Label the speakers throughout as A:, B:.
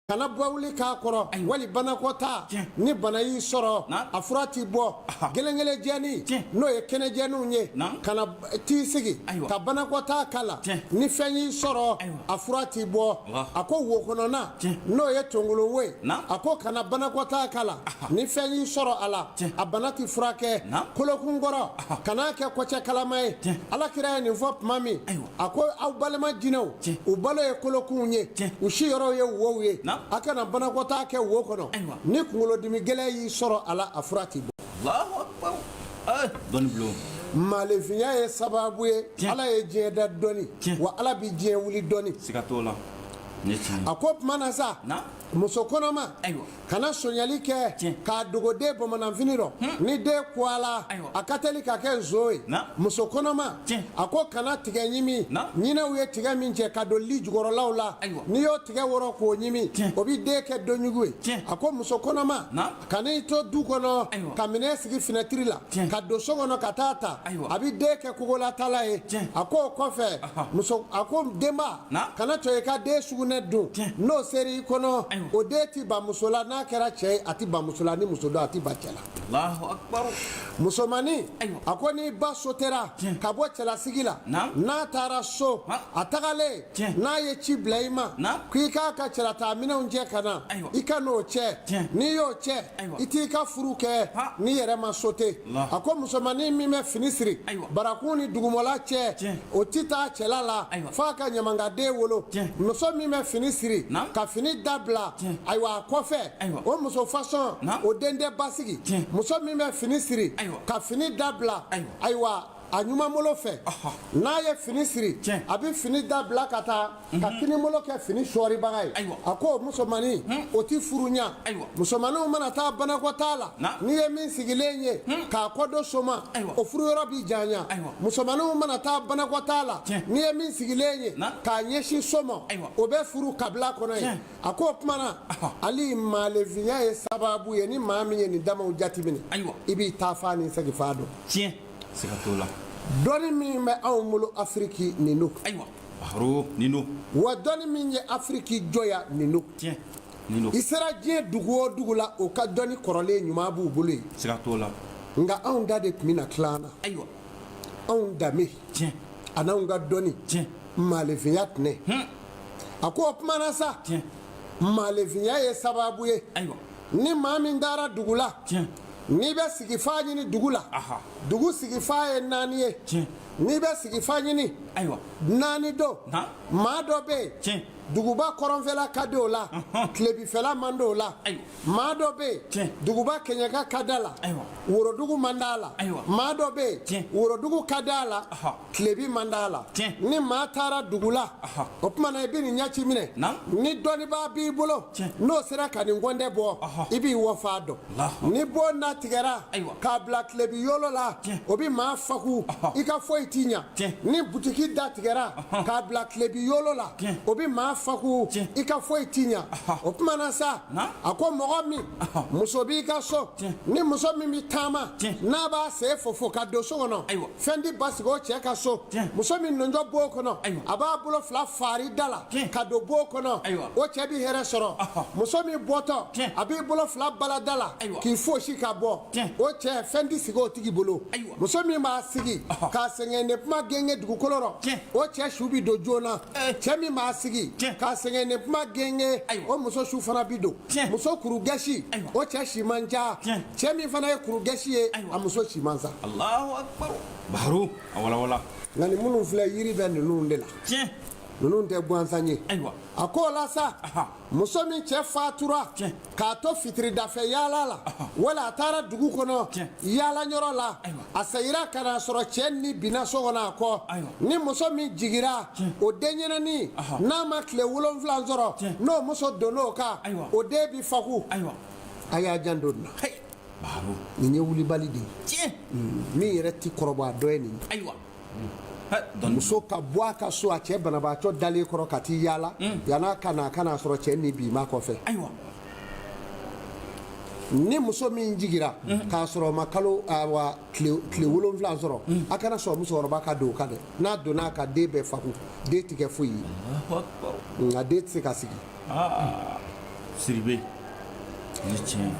A: Kana bawuli k'a kɔrɔ wali banakɔtaa ni bana y'i sɔrɔ a fura t'i bɔ gɛlɛnkelen jɛni n'o ye kɛnɛjɛninw ye kana t'i sigi ka banakɔtaa k'a la ni fɛn y'i sɔrɔ a fura t'i bɔ a ko wo kɔnɔna n'o ye tongolo wo ye a ko kana banakɔtaa k'a la ni fɛn y'i sɔrɔ a la a bana tɛ furakɛ kolokunkɔrɔ kan'a kɛ kɔcɛ kalama ye. Ala kira ye nin fɔ tuma min, a ko aw balima jinɛw, u balo ye kolokunw ye, u siyɔrɔw ye wow ye, a kana banakɔtaa kɛ wo kɔnɔ. Ni kunkolodimi gɛlɛn y'i sɔrɔ a la, a fura t'i bɔ. Maaninfinya ye sababu ye, Ala ye diɲɛ da dɔnni, wa Ala bɛ diɲɛ wuli dɔnni.
B: Siga t'o la.
A: A ko tuma na sa, muso kɔnɔma kana sonyali kɛ k'a dogo den bamananfini rɔ ni den kuwala a ka teli ka kɛ nson ye. Muso kɔnɔma, a ko kana tigɛ ɲimi, ɲinɛw ye tigɛ min cɛ ka don li jukɔrɔlaw la, n'i y'o tigɛ wɔrɔ k'o ɲimi, o bɛ den kɛ donjugu ye. A ko muso kɔnɔma, kan'i to du kɔnɔ ka minɛn sigi finɛtiri la ka don so kɔnɔ ka taa ta, a bɛ den kɛ kogolatala ye. A ko o kɔfɛ, muso, a ko denba, kana to i ka den sugunɛ dun, n'o sera i kɔnɔ, o den tɛ ban muso la. N'a kɛra cɛ ye, a tɛ ban muso la. Ni muso don, a tɛ ban cɛ la. Musomannin, a ko n'i ba sotera ka bɔ cɛlasigi la, n'a taara so, a tagalen n'a ye ci bila i ma ko i k'a ka cɛlataa minɛnw cɛ ka na, i ka n'o cɛ. N'i y'o cɛ, i t'i ka furu kɛ n'i yɛrɛ ma sote. A ko musomannin min bɛ fini siri barakun ni dugumɔla cɛ, o tɛ taa cɛla la f'a ka ɲamankaden wolo. Muso min bɛ fini siri ka fini dabila, ayiwa, a kɔfɛ, o muso fasɔn, o den tɛ basigi. Muso min bɛ fini siri ka fini dabila, ayiwa, a ɲumanbolo fɛ, n'a ye fini siri, a bɛ fini dabila ka taa ka kinibolo kɛ fini sɔɔribaga ye. A ko musomannin, o tɛ furu ɲɛ. Musomanninw mana taa banakɔtaa la, n'i ye min sigilen ye k'a kɔ don so ma, o furuyɔrɔ bɛ janya. Musomanninw mana taa banakɔtaa la, n'i ye min sigilen ye k'a ɲɛsin so ma, o bɛ furu kabila kɔnɔ yen. A ko o tuma na, ali maaninfinya ye sababu ye, ni maa min ye nin damaw jateminɛ, i b'i taafan ni seginfan dɔn.
B: Tiɲɛ, siga t'o la.
A: Dɔnni min bɛ anw bolo Afiriki, nin don.
B: Ayiwa, haro, nin don.
A: Wa dɔnni min ye Afiriki jɔya, nin don.
B: Tiɲɛ, nin don.
A: I sera diɲɛ dugu o dugu la, o ka dɔnni kɔrɔlen ɲuman b'u bolo yen.
B: Siga t'o la.
A: Nka anw da de tun bɛna tila an na.
B: Ayiwa.
A: Anw danbe.
B: Tiɲɛ.
A: An'anw ka dɔnni.
B: Tiɲɛ.
A: Maaninfinya tɛnɛ. A ko o tuma na sa.
B: Tiɲɛ.
A: Maaninfinya ye sababu ye.
B: Ayiwa.
A: Ni maa min taara dugu la.
B: Tiɲɛ.
A: N'i bɛ sigifa ɲini dugu la, dugu sigifa ye naani ye. N'i bɛ sigifa ɲini, naani don. Maa dɔ bɛ yen, duguba kɔrɔnfɛla ka di o la, tilebinfɛla man di o la. Maa dɔ bɛ yen, duguba kɛɲɛka ka d'a la, worodugu man d'a la. Maa dɔ bɛ yen, worodugu ka d'a la, tilebin man d'a la. Ni maa taara dugu la, o tuma na i bɛ nin ɲɛci minɛ. Ni dɔnnibaa b'i bolo, n'o sera ka nin kɔntɛ bɔ, i b'i wɔfa dɔn. Ni bon da tigɛra k'a bila tilebin yolo la, o bɛ maa faku, i ka foyi tɛ ɲa. Ni butiki da tigɛra k'a bila tilebin yolo la, o bɛ maa faku, i ka foyi tɛ ɲa. O tuma na sa, a ko mɔgɔ min muso b'i ka so, ni muso min bɛ taama, n'a b'a sen fofo ka don so kɔnɔ, fɛn tɛ basigi o cɛ ka so. Muso min nɔnjɔ bon kɔnɔ, a b'a bolo fila fari da la ka don bon kɔnɔ, o cɛ bɛ hɛrɛ sɔrɔ. Muso min bɔtɔ, a b'i bolo fila bala da la k'i fosi ka bɔ, o cɛ, fɛn tɛ sigi o tigi bolo. Muso min b'a sigi k'a sɛgɛnnen kuma genge dugukolo rɔ, o cɛ su bɛ don joona. Cɛ min b'a sigi k'a sɛgɛnnen kuma genge, o muso su fana bɛ don. Muso kurugɛsi, o cɛ si man ca. Cɛ min fana ye kurugɛsi ye, a muso si man sa.
B: Baro a walawala.
A: Nka ni minnu filɛ, yiri bɛ ninnu de la. Ninnu tɛ gansan ye. A ko o la sa, muso min cɛ fatura k'a to fitiridafɛ yaala la, wala a taara dugu kɔnɔ yaala yɔrɔ la, a segira ka n'a sɔrɔ cɛ ni binna so kɔnɔ a kɔ, ni muso min jigira, o denyɛrɛnin n'a ma tile 7 sɔrɔ, n'o muso donn'o kan, o den bɛ faku. A y'a janto nin na, nin ye wulibali de ye min yɛrɛ tɛ kɔrɔbɔ, a dɔ ye nin
B: ye.
A: Muso ka bɔ a ka so a cɛ banabaatɔ dalen kɔrɔ ka t'i yaala, yann'a ka na, a ka n'a sɔrɔ cɛ ni binma kɔfɛ. Ni muso min jigira k'a sɔrɔ o ma kalo wa tile 7 sɔrɔ, a kana sɔn musokɔrɔba ka don o kan dɛ. N'a donna a kan, den bɛ faku, den tɛ kɛ foyi ye, nka den tɛ se ka sigi.
B: Sidibe, ni tiɲɛ.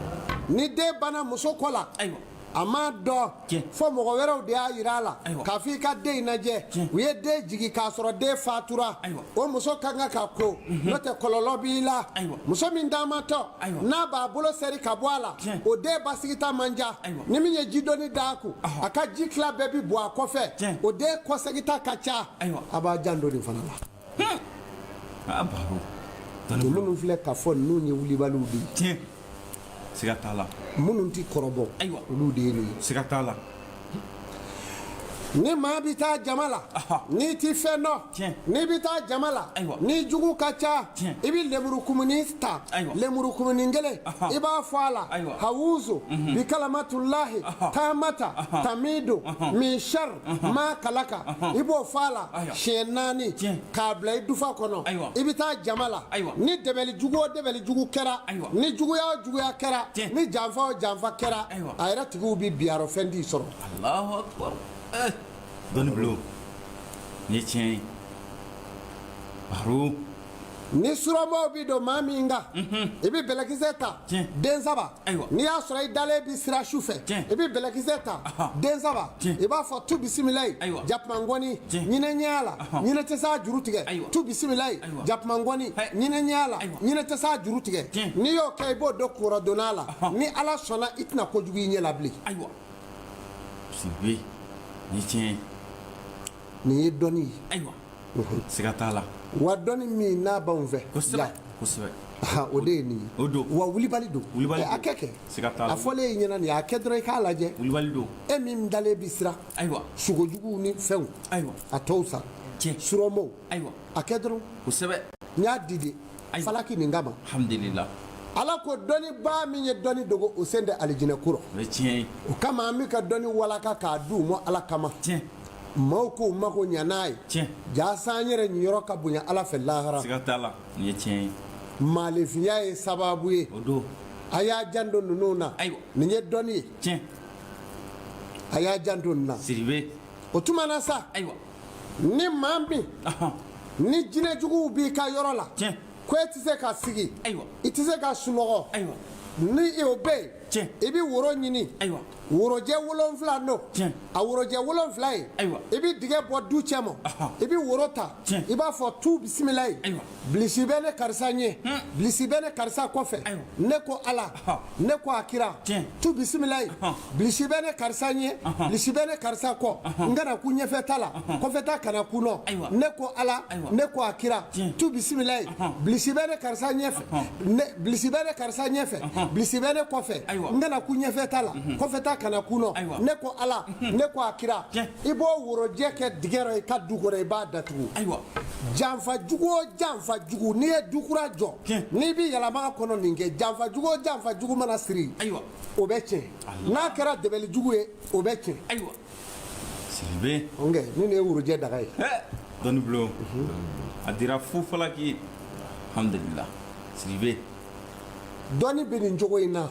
A: Ni den banna muso kɔ la,
B: Ayiwa.
A: a m'a dɔn fo mɔgɔ wɛrɛw de y'a jira a la k'a fɔ i ka den in lajɛ. U ye den jigin k'a sɔrɔ den fatura. O muso ka kan ka ko, n'o tɛ kɔlɔlɔ b'i la. Muso min taamatɔ, n'a b'a bolo seri ka bɔ a la, o den basigita man ca. Ni min ye jidoni d'a kun, a ka ji tila bɛɛ bi bɔn a kɔfɛ, o den kɔsegita ka ca. A b'a janto nin fana la. Minnu filɛ ka fɔ, ninnu ye wulibaliw de ye.
B: Siga t'a la.
A: Minnu tɛ kɔrɔbɔ,
B: Ayiwa.
A: olu de ye nin ye.
B: Siga t'a la.
A: Ni maa bɛ taa jama la, n'i ti fɛn dɔn, n'i bɛ taa jama la, ni jugu ka ca, i bɛ lemurukumuni ta, lemurukumuni kelen, i b'a fɔ a la: hawuzu bikalamatullahi taamata tamidu min shar ma kalaka. I b'o fɔ a la siɲɛ 4 k'a bila i dufa kɔnɔ. I bɛ taa jama la, ni dɛbɛli jugu o dɛbɛli jugu kɛra, ni juguya o juguya kɛra, ni janfa o janfa kɛra, a yɛrɛ tigiw bɛ bi a rɔ, fɛn t'i sɔrɔ.
B: Allahu akbar. Dɔnni bulon, nin ye tiɲɛ ye, baro.
A: Ni surɔmɔw bi don maa min kan, i bɛ bɛlɛkisɛ ta den saba. N'i y'a sɔrɔ i dalen bi sira su fɛ, i bɛ bɛlɛkisɛ ta den saba, i b'a fɔ: tu bisimilayi, jakumangɔni, ɲinɛ ɲɛ la, ɲinɛ tɛ s'a juru tigɛ. Tu bisimilayi, jakumangɔni, ɲinɛ ɲɛ la, ɲinɛ tɛ s'a juru tigɛ. N'i y'o kɛ, i b'o don kɔrɔdonna la. Ni Ala sɔnna, i tɛna kojugu i ɲɛ la bilen.
B: Ayiwa Sidibe, nin ye tiɲɛ ye.
A: Nin ye dɔnni ye.
B: Ayiwa, siga t'a la.
A: Wa dɔnni min n'a b'anw fɛ
B: Kosɛbɛ, kosɛbɛ.
A: O de ye nin ye.
B: O don.
A: Wa wulibali don.
B: Wulibali.
A: A kɛ.
B: Siga t'a la.
A: A fɔlen i ɲɛna nin ye, a kɛ dɔrɔn i k'a lajɛ.
B: Wulibali don.
A: E min dalen bi siran sugojuguw ni fɛnw, a tɔw sa, surɔmɔw, a kɛ dɔrɔn.
B: Kosɛbɛ.
A: N y'a di de falaki nin kama.
B: Alhamdulillah.
A: Ala ko dɔnnibaa min ye dɔnni dogo, o sen tɛ alijinɛ ko rɔ.
B: O ye tiɲɛ ye.
A: O kama an bɛ ka dɔnni walaka k'a di u ma Ala kama. Maaw k'u mako ɲa n'a ye. Jaasa an yɛrɛ ɲiyɔrɔ ka bonya Ala fɛ lahara.
B: Siga t'a la, nin ye tiɲɛ ye.
A: Maaninfinya ye sababu ye.
B: O don.
A: A y'a janto ninnu na. Nin ye dɔnni ye. A y'a janto nin na.
B: Sidibe.
A: O tuma na sa, ni maa min, ni jinɛjuguw b'i ka yɔrɔ la, ko e tɛ se ka sigi, i tɛ se ka sunɔgɔ, ni o bɛ yen, i bɛ woro ɲini, worojɛ 7 don. A worojɛ 7 ye, i bɛ dingɛ bɔ du cɛ ma, i bɛ woro ta, i b'a fɔ: tu bisimilayi, bilisi bɛ ne karisa ɲɛ, bilisi bɛ ne karisa kɔfɛ, ne ko Ala, ne ko a kira. Tu bisimilayi, bilisi bɛ ne karisa ɲɛ, bilisi bɛ ne karisa kɔ, n kana kun ɲɛfɛ ta la, kɔfɛ ta kana kun nɔ, ne ko Ala, ne ko a kira. Tu bisimilayi, bilisi bɛ ne karisa ɲɛfɛ, bilisi bɛ ne karisa ɲɛfɛ, bilisi bɛ ne kɔfɛ, n kana kun ɲɛfɛ ta la, kɔfɛ ta kana kun nɔ, ne ko Ala, ne ko a kira. I b'o worojɛ kɛ dingɛ rɔ i ka du kɔnɔ, i b'a datugu. Janfa jugu o janfa jugu, n'i ye du kura jɔ, n'i bɛ yɛlɛma a kɔnɔ, nin kɛ. Janfa jugu o janfa jugu mana siri, o bɛ tiɲɛ. N'a kɛra dɛbɛli jugu ye, o bɛ tiɲɛ.
B: Ayiwa Sidibe.
A: Ɔnkɛ, nin de ye worojɛ daga ye.
B: Dɔnni bulon, a dira fo falaki, alhamdulillah, Sidibe.
A: Dɔnni bɛ nin cogo in na.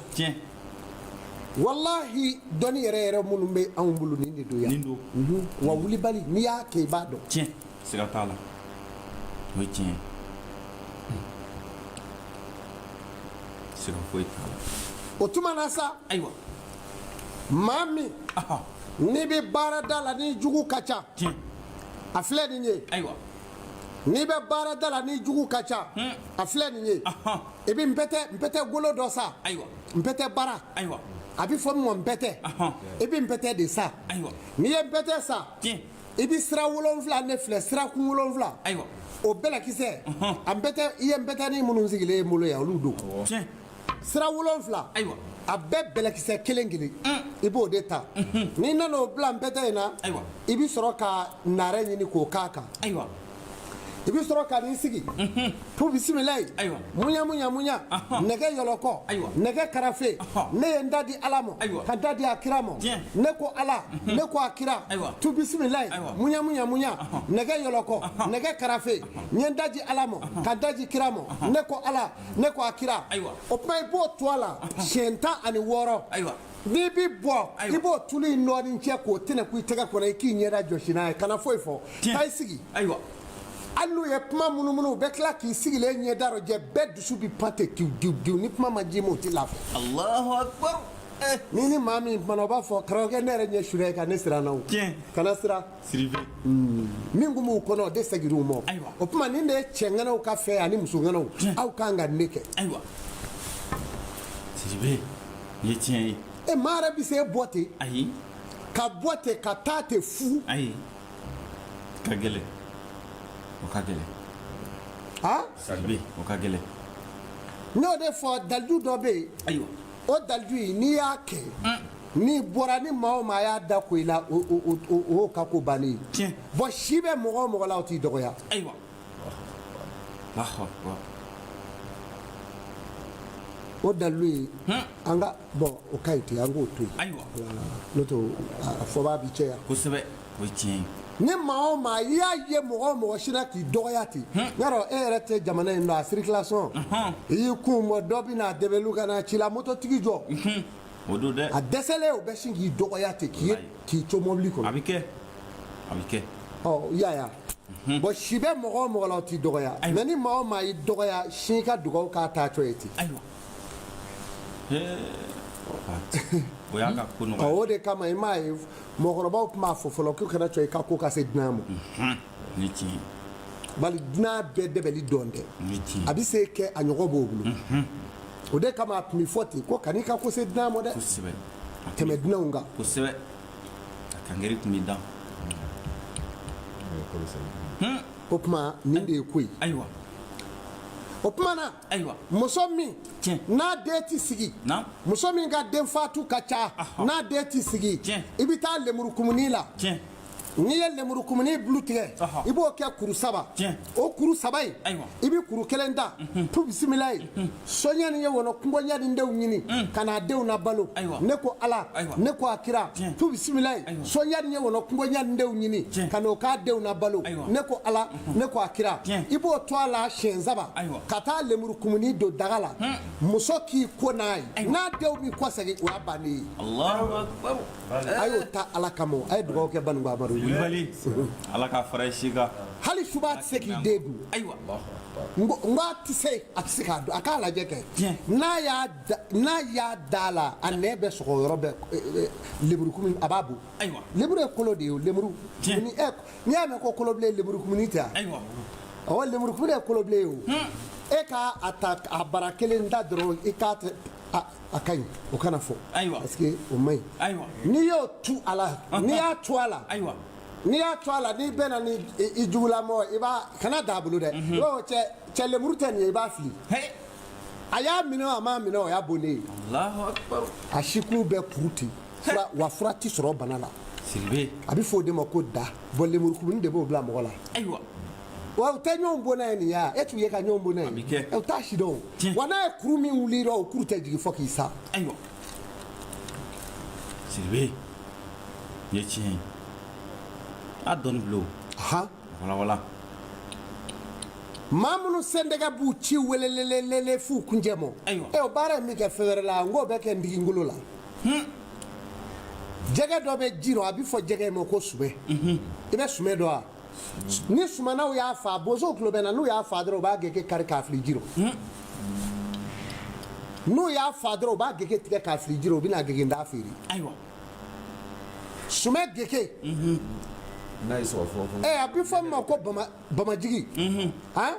A: Walahi, dɔnni yɛrɛ yɛrɛ minnu bɛ anw bolo, nin de don yan.
B: Nin don.
A: Wa wulibali, n'i y'a kɛ, i b'a dɔn.
B: Tiɲɛ, siga t'a la, o ye tiɲɛ ye, siga foyi t'a la.
A: O tuma na sa, maa min n'i bɛ baarada la, ni jugu ka ca, a filɛ nin ye. N'i bɛ baarada la, ni jugu ka ca, a filɛ nin ye. I bɛ npɛtɛ golo dɔ sa, npɛtɛ bara, a bɛ fɔ min ma npɛtɛ. I bɛ npɛtɛ de sa. N'i ye npɛtɛ sa, i bɛ sira 7 ne filɛ, sira kun 7. O bɛlɛkisɛ, a npɛtɛ, i ye npɛtɛnin minnu sigilen ye n bolo yan, olu don. Sira 7, a bɛɛ bɛlɛkisɛ kelen kelen, i b'o de ta. N'i nana o bila npɛtɛ in na, i bɛ sɔrɔ ka naarɛ ɲini k'o k'a kan. I bɛ sɔrɔ ka n'i sigi: tu bisimilayi, muɲa muɲa muɲa, nɛgɛ yɔlɔkɔ, nɛgɛ karafe, ne ye n da di Ala ma, ka da di a kira ma, ne ko Ala, ne ko a kira. Tu bisimilayi, muɲa muɲa muɲa, nɛgɛ yɔlɔkɔ, nɛgɛ karafe, n ye n da di Ala ma, ka da di kira ma, ne ko Ala, ne ko a kira. O tuma, i b'o to a la siɲɛ 16. N'i bi bɔ, i b'o tulu in nɔɔni cɛ k'o tɛnɛ k'i tɛgɛ kɔnɔ, i k'i ɲɛda jɔsi n'a ye, kana foyi fɔ, taa i sigi.
B: Ayiwa.
A: Hali n'u ye kuma munumunu, u bɛ tila k'i sigilen ɲɛda rɔjɛ, bɛɛ dusu bɛ pan ten kiw kiw kiw. Ni kuma ma ji ma, u tɛ lafiya.
B: Allahu akbar.
A: Ni maa min kumana, o b'a fɔ: "Karamɔgɔkɛ, ne yɛrɛ ɲɛ sura ye ka ne siranna o." Kana siran.
B: Sidibe.
A: Min kun b'u kɔnɔ, o de seginna u ma. O tuma, nin de ye cɛŋanaw ka fɛ ani musoŋanaw, aw kan ka ne kɛ.
B: Ayiwa Sidibe, nin ye tiɲɛ ye.
A: E maa yɛrɛ bɛ se e bɔ ten?
B: Ayi.
A: Ka bɔ ten ka taa ten fu.
B: Ayi, ka gɛlɛn, o ka gɛlɛn.
A: Han.
B: Sidibe, o ka gɛlɛn.
A: N y'o de fɔ, dalilu dɔ bɛ yen. O dalilu in, n'i y'a kɛ, n'i bɔra ni maa o maa y'a da ko i la, o y'o ka ko bannen ye. Bɔn, si bɛ mɔgɔ o mɔgɔ la, o t'i dɔgɔya.
B: Ayiwa, Allahu akbar.
A: O dalilu in, an ka bɔn, o ka ɲi ten, an k'o to yen. N'o tɛ, a fɔbaa bi cɛya.
B: Kosɛbɛ, o ye tiɲɛ ye.
A: Ni maa o maa i y'a ye, mɔgɔ o mɔgɔ sinna k'i dɔgɔya ten, yarɔ e yɛrɛ tɛ jamana in dɔn, a circulation, i y'i kun bɔ, dɔ bɛ na dɛbɛlu ka na ci la, mototigi jɔ.
B: O don dɛ.
A: A dɛsɛlen, o bɛ sin k'i dɔgɔya ten, k'i k'i to mobili kɔnɔ.
B: A bɛ kɛ, a bɛ kɛ.
A: Ɔ, i y'a ye wa? Bɔn, si bɛ mɔgɔ o mɔgɔ la, o t'i dɔgɔya. Mais ni maa o maa y'i dɔgɔya, sin ka dugawu k'a taatɔ ye ten.
B: Ayiwa, o y'a ka ko nɔgɔya.
A: O de kama, i m'a ye, mɔgɔkɔrɔbaw tun b'a fɔ fɔlɔ k'u kana cɔ i ka ko ka se dunan ma.
B: Ni tiɲɛ ye.
A: Bali dunan bɛɛ dɛbɛli dɔn tɛ.
B: Ni tiɲɛ.
A: A bɛ se kɛ a ɲɔgɔn b'o bolo. O de kama a tun bɛ fɔ ten ko kan'i ka ko se dunan ma dɛ. Tɛmɛ dunanw kan.
B: Kosɛbɛ, a kankari tun bɛ da.
A: O tuma, nin de ye ko ye. O tuma na, muso min n'a den tɛ sigi, muso min ka den fatu ka ca, n'a den tɛ sigi, i bɛ taa lemurukumuni la. N'i ye lemurukumuni bulu tigɛ, i b'o kɛ kuru saba. O kuru saba in, i bɛ kuru kelen ta, tu bisimila ye soɲɛ ni ye wɔnɔ kungo ɲɛ ni denw ɲini ka n'a denw na balo. Ne ko Ala, ne ko a kira, tu bisimila ye soɲɛ ni ye wɔnɔ kungo ɲɛ ni denw ɲini ka n'o k'a denw na balo. Ne ko Ala, ne ko a kira. I b'o to a la siɲɛ saba, ka taa lemurukumuni don daga la. Muso k'i ko n'a ye, n'a denw b'i kɔsegin, o y'a bannen ye. A y'o ta Ala kama, a ye dugawu kɛ Baninko Amadu ye.
B: Wulibali, Ala ka fara i si kan.
A: Hali suba tɛ se k'i den dun. N ko a tɛ se, a tɛ se k'a dun. A k'a lajɛ kɛ, n'a y'a da la, a nɛn bɛ sɔgɔ yɔrɔ bɛɛ. Lemurukumuni, a b'a bon. Lemuru ye kolo de ye o, lemuru. N'i y'a mɛn ko kolobilen, lemurukumuni tɛ wa? Awɔ, lemurukumuni ye kolobilen ye o. E k'a ta a bara kelen da dɔrɔn, i k'a a ka ɲi, o kana fɔ. Parce que o man ɲi. N'i y'o tu a la, n'i y'a tu a la, n'i y'a tu a la, n'i bɛnna ni i jugulamɔgɔ, i b'a kana d'a bolo dɛ. I b'a fɔ: "Cɛ, cɛ, lemuru tɛ nin ye." I b'a fili. A y'a minɛ o, a m'a minɛ, o y'a bonnen ye. A sikun bɛɛ kuru ten. Fura wa, fura ti sɔrɔ bana la.
B: Sidibe.
A: A bɛ fɔ o de ma ko da. Bɔn, lemurukumuni de b'o bila mɔgɔ la. Wa u tɛ ɲɔgɔn bon n'a ye nin ya, e t'u ye ka ɲɔgɔn bon n'a ye, u t'a si dɔn o. Wa n'a ye kuru min wuli i rɔ, o kuru tɛ jigin fo k'i sa.
B: Ayiwa Sidibe, nin ye tiɲɛ ye. A dɔnni bulon. Wala wala.
A: Maa minnu sendɛgɛ b'u ci welelelele f'u kunjɛ mɔ. E o baara in bɛ kɛ fɛn wɛrɛ la, n k'o bɛ kɛ ndigingolo la. Jɛgɛ dɔ bɛ ji rɔ, a bɛ fɔ jɛgɛ in ma ko sumɛ. I bɛ sumɛ dɔn wa? Ni sumanaw y'a fa, bozow tulo bɛ na, n'u y'a fa dɔrɔn, u b'a gege kari k'a fili ji rɔ. N'u y'a fa dɔrɔn, u b'a gege tigɛ k'a fili ji rɔ, u bɛna gege da feere. Sumɛ gege.
C: N'a y'i sɔgɔ fɔlɔ.
A: Ɛ, a bɛ fɔ min ma ko bamajigi. Han,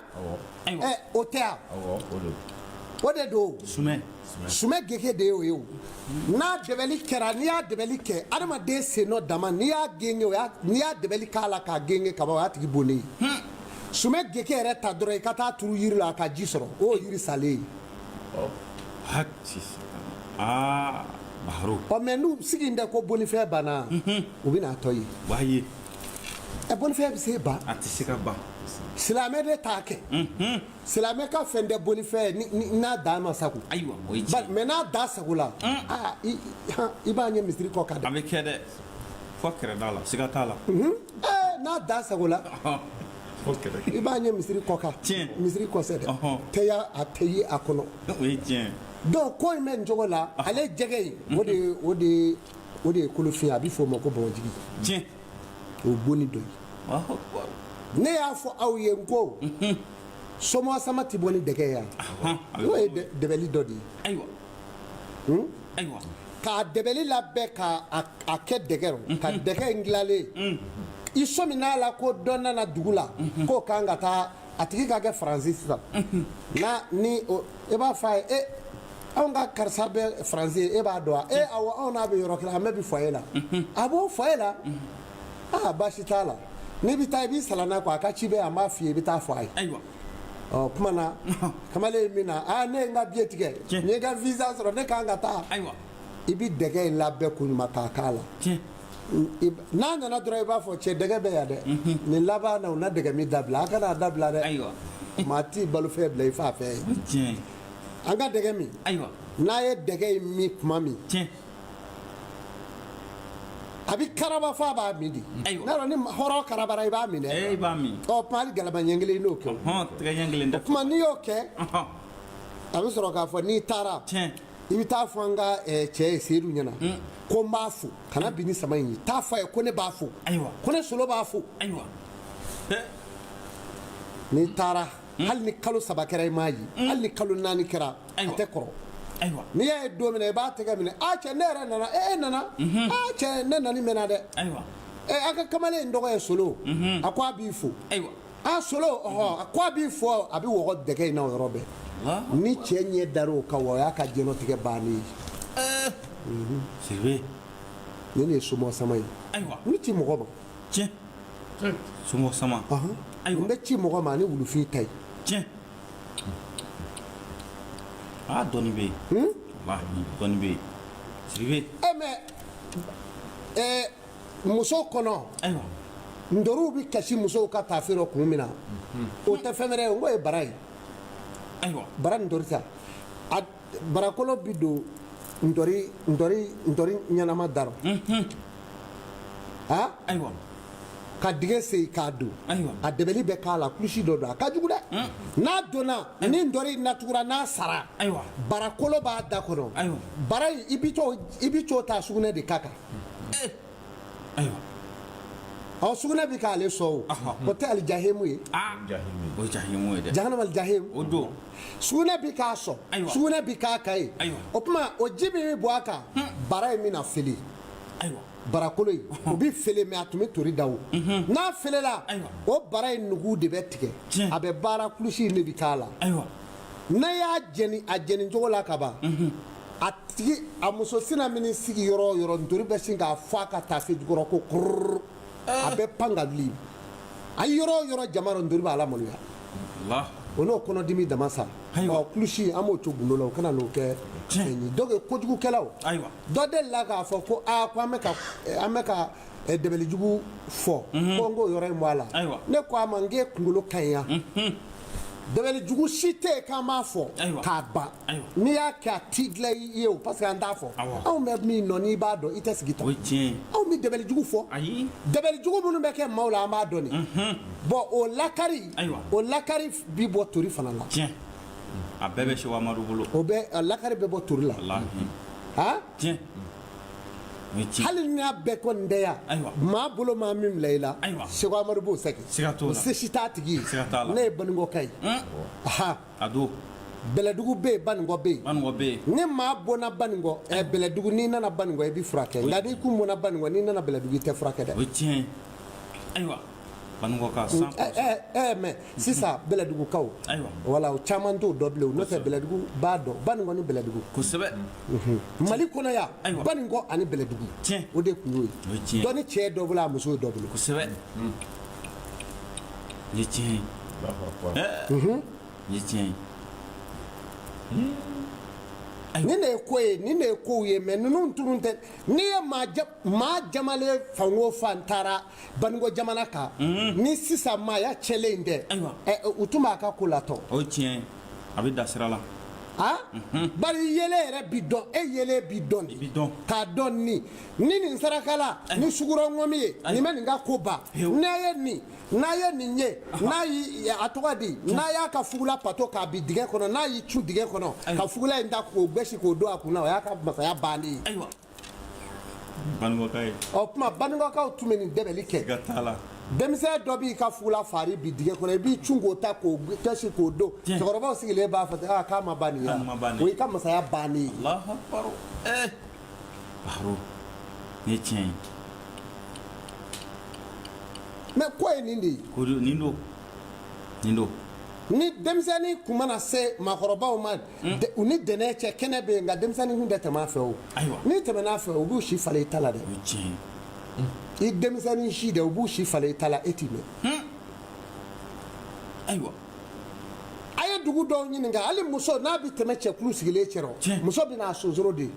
A: ɛ, o tɛ yan.
C: Awɔ, o don.
A: O de don.
B: Sumɛ.
A: Sumɛ gege de ye o ye o. N'a dɛbɛli kɛra, n'i y'a dɛbɛli kɛ adamaden sennɔ dama, n'i y'a genge, o y'a, n'i y'a dɛbɛli k'a la k'a genge kaban, o y'a tigi bonnen ye. Sumɛ gege yɛrɛ ta dɔrɔn, i ka taa turu yiri la, a ka ji sɔrɔ, o ye yiri salen ye.
B: Aa, Baharo.
A: Ɔ, mɛ n'u sigi tɛ ko bonnifɛn banna, u bɛna a tɔ ye.
B: B'a ye.
A: Ɛ, bonnifɛn bɛ se ban?
B: A tɛ se ka ban.
A: Silamɛ de t'a kɛ. Silamɛ ka fɛn tɛ bonnifɛn ye n'a dan ma sago.
B: Ayiwa, o ye tiɲɛ.
A: Mɛ n'a da sago la, aa, i b'a ɲɛ misiri kɔ kan dɛ.
B: A bɛ kɛ dɛ, fɔ kɛrɛda la, siga t'a la.
A: Ɛɛ, n'a da sago la, i b'a ɲɛ misiri kɔ kan. Misiri kɔsɛ dɛ, tɛya a tɛ ye a kɔnɔ.
B: O ye tiɲɛ.
A: Donc ko in bɛ nin cogo la, ale jɛgɛ in, o de ye kolofin, a bɛ f'o ma ko bamajigi. O ye bonni dɔ ye. Ne y'a fɔ aw ye n ko somɔgɔ sama tɛ bɔ ni dɛgɛ ye yan. N'o ye dɛbɛli dɔ de ye.
B: Ayiwa, ayiwa.
A: K'a dɛbɛli labɛn k'a a kɛ dɛgɛ rɔ, ka dɛgɛ in dilanlen, i sɔmin'a la ko dɔ nana dugu la k'o kan ka taa, a tigi ka kɛ Faransi sisan n'a ni e b'a fɔ a ye: e, anw ka karisa bɛ Faransi, e b'a dɔn wa? E, awɔ, anw n'a bɛ yɔrɔ kelen, an bɛɛ bɛ foyer la. A b'o foyer la. Aa, baasi t'a la, n'i bɛ taa, i b'i sala n'a kɔ, a ka ci bɛ, an b'a f'i ye, i bɛ taa fɔ a ye. Ɔ kuma na, kamalen min na, aa, ne ye n ka billet tigɛ, n ye n ka visa sɔrɔ, ne kan ka taa. I bɛ dɛgɛ in labɛn ko ɲuman k'a k'a la. N'a nana dɔrɔn, i b'a fɔ: cɛ, dɛgɛ bɛ yan dɛ. Nin laban na, u na dɛgɛ min dabila, a kana a dabila dɛ. Maa t'i balofɛn bila i fa fɛ ye. An ka dɛgɛ min. N'a ye dɛgɛ in min tuma min, a bɛ karaba f'a b'a min de. N'a dɔn ni hɔrɔn karabara, i b'a min dɛ.
B: I b'a min.
A: Ɔ kuma, hali galama ɲɛ kelen, i n'o kɛ.
B: Tigɛ ɲɛ kelen tɛ.
A: O kuma, n'i y'o kɛ, a bɛ sɔrɔ k'a fɔ n'i taara, i bɛ taa fɔ an ka cɛ ye, Seyidu ɲɛna, ko n b'a fo. Kana bin ni sama in ye, taa fɔ a ye ko ne b'a fo, ko ne Solo b'a fo. N'i taara, hali ni kalo 3 kɛra i m'a ye, hali ni kalo 4 kɛra, a tɛ kɔrɔ. N'i y'a ye don min na, i b'a tɛgɛ minɛ: a cɛ, ne yɛrɛ nana. E nana? A cɛ, ne nani mɛnna dɛ. A ka kamalen in tɔgɔ ye Solo, a ko a b'i fo. A Solo, ɔhɔ, a ko a b'i fo. A bɛ wɔgɔ dɛgɛ in na o yɔrɔ bɛɛ. Ni cɛ ɲɛ dar'o kan, o y'a ka diɲɛlatigɛ bannen ye.
B: Sidibe.
A: Nin de ye somɔgɔ sama ye. N ci mɔgɔ ma.
B: Tiɲɛ, somɔgɔ sama.
A: N bɛ ci mɔgɔ ma ani wulufin ta ye.
B: Tiɲɛ, aa, dɔnni bɛ yen, walahi, dɔnni bɛ yen, Sidibe.
A: E mɛ muso kɔnɔ, ntoriw bɛ kasi musow ka taafe rɔ kun min na, o tɛ fɛn wɛrɛ ye, n k'o ye bara ye. Bara ni ntori ta, a barakolo bi don ntori ntori ntori ɲɛnama da rɔ, ha, ka dingɛ sen k'a don. A dɛbɛli bɛ k'a la, kulusi dɔ don, a ka jugu dɛ. N'a donna ni ntori natugura, n'a sara, barakolo b'a da kɔnɔ. Bara in, i bɛ t'o ta sugunɛ de ka kan. Ɔ, sugunɛ bi k'ale sɔn, o o tɛ alijahemu ye?
B: O ye jahimu ye dɛ.
A: Jahanama alijahemu.
B: O don.
A: Sugunɛ bi k'a sɔn, sugunɛ bi k'a kan ye. O tuma, o ji min bɛ bɔ a kan, bara in bɛna fele. Barakolo in, o bɛ fele, mais a tun bɛ tori da. O n'a felela, o bara in nugu de bɛ tigɛ, a bɛ baara, kulusi in de bɛ k'a la. N'a y'a jɛni a jɛni cogo la ka ban, a tigi, a muso sina min sigi yɔrɔ o yɔrɔ, ntori bɛ sin k'a fɔ a ka taafe jukɔrɔ ko kururu, a bɛ pan ka wuli. A ye yɔrɔ o yɔrɔ jama rɔ, ntori b'a la maloya. O n'o kɔnɔdimi dama sa. Ɔ, kulusi, an b'o to gundo la, o kana n'o kɛ fɛn ye. Donc kojugukɛlaw dɔ delila k'a fɔ ko aa, ko an bɛ ka dɛbɛlijugu fɔ, ko n k'o yɔrɔ in bɔ a la. Ne ko a ma n k'e kunkolo ka ɲi yan. Dɛbɛlijugu si tɛ yen k'an b'a fɔ k'a ban. N'i y'a kɛ, a t'i dilan i ye o, parce que an t'a fɔ. Anw bɛ min dɔn, n'i b'a dɔn, i tɛ sigi tan.
B: O ye tiɲɛ ye.
A: Anw bɛ dɛbɛlijugu fɔ. Dɛbɛlijugu minnu bɛ kɛ maaw la, an b'a dɔn de. Bon, o lakari, o lakari bi bɔ tori fana la.
B: Tiɲɛ, a bɛɛ bɛ Seko Amadu bolo.
A: O bɛ a lakari bɛ bɔ tori la. Han.
B: Tiɲɛ, o ye tiɲɛ.
A: Hali n'a bɛɛ kɔni tɛ yan, maa bolo maa min bila i la, Seko Amadu b'o sɛgɛ.
B: Siga t'o la.
A: O se si t'a tigi ye.
B: Siga t'a la.
A: Ne ye Banikɔka ye. Ahan.
B: A don.
A: Bɛlɛdugu bɛ yen, Banikɔ bɛ yen.
B: Banikɔ bɛ yen.
A: Ni maa bɔnna Banikɔ, Bɛlɛdugu, n'i nana Banikɔ, i bɛ furakɛ. Nka n'i kun bɔnna Banikɔ, n'i nana Bɛlɛdugu, i tɛ furakɛ dɛ.
B: O ye tiɲɛ ye. Ayiwa, Banikɔ ka san.
A: Ɛ, mais sisan Bɛlɛdugukaw, wala, o caman t'o dɔn bilen. N'o tɛ, Bɛlɛdugu b'a dɔn, Banikɔ ni Bɛlɛdugu. Mali kɔnɔ yan, Banikɔ ani Bɛlɛdugu, o de tun y'o ye.
B: O ye tiɲɛ ye.
A: Dɔ ni cɛ ye dɔ bolo, a muso ye dɔ bolo.
B: Kosɛbɛ, nin ye tiɲɛ ye. Nin ye tiɲɛ ye.
A: Nin de ye ko ye, nin de ye kow ye. Mais ninnu tunu tɛ. N'i ye maa jamalen fan o fan taara Banikɔ jamana kan, ni sisan maaya cɛlen in tɛ, u tun b'a ka ko latɔ.
B: O ye tiɲɛ ye, a bɛ da sira la.
A: Ah, bari yelen yɛrɛ bi dɔn, e yelen bi dɔn de.
B: Bi dɔn.
A: K'a dɔn ni nin sarakala ni sukaro ŋɔmi ye, nin bɛ nin ka ko ban. N'a ye nin, n'a ye nin ye, n'a y'i a tɔgɔ di, n'a y'a ka fugula pato k'a bin dingɛ kɔnɔ, n'a y'i cun dingɛ kɔnɔ ka fugula in ta k'o gbɛsi k'o don a kunna, o y'a ka masaya bannen ye.
B: Ayiwa, Banikɔka ye.
A: Ɔ tuma, Banikɔkaw tun bɛ nin dɛmɛli kɛ.
B: Siga t'a la.
A: Denmisɛn dɔ b'i ka fugula fari bi dingɛ kɔnɔ, i b'i cun k'o ta k'o kɛsi k'o don. Cɛkɔrɔbaw sigilen b'a fɔ ten, aa k'a ma ban nin ye, o y'i ka masaya bannen ye.
B: Alahu akbar. Baro nin ye tiɲɛ ye.
A: Mais ko ye nin de ye.
B: Ko nin don, nin don.
A: Ni denmisɛnnin kun mana se maakɔrɔbaw ma, u ni dɛnɛ cɛ kɛnɛ bɛ yen, nka denmisɛnnin kun tɛ tɛmɛ a fɛ o. N'i tɛmɛna a fɛ, u b'u si falen i ta la dɛ.
B: O ye tiɲɛ
A: ye. I denmisɛnnin si dɛ, u b'u si falen i ta la, e t'i mɛn.
B: Ayiwa.
A: A ye dugu dɔw ɲininka, hali muso n'a bɛ tɛmɛ cɛkulu sigilen cɛrɔ, muso bɛ n'a sonsoro de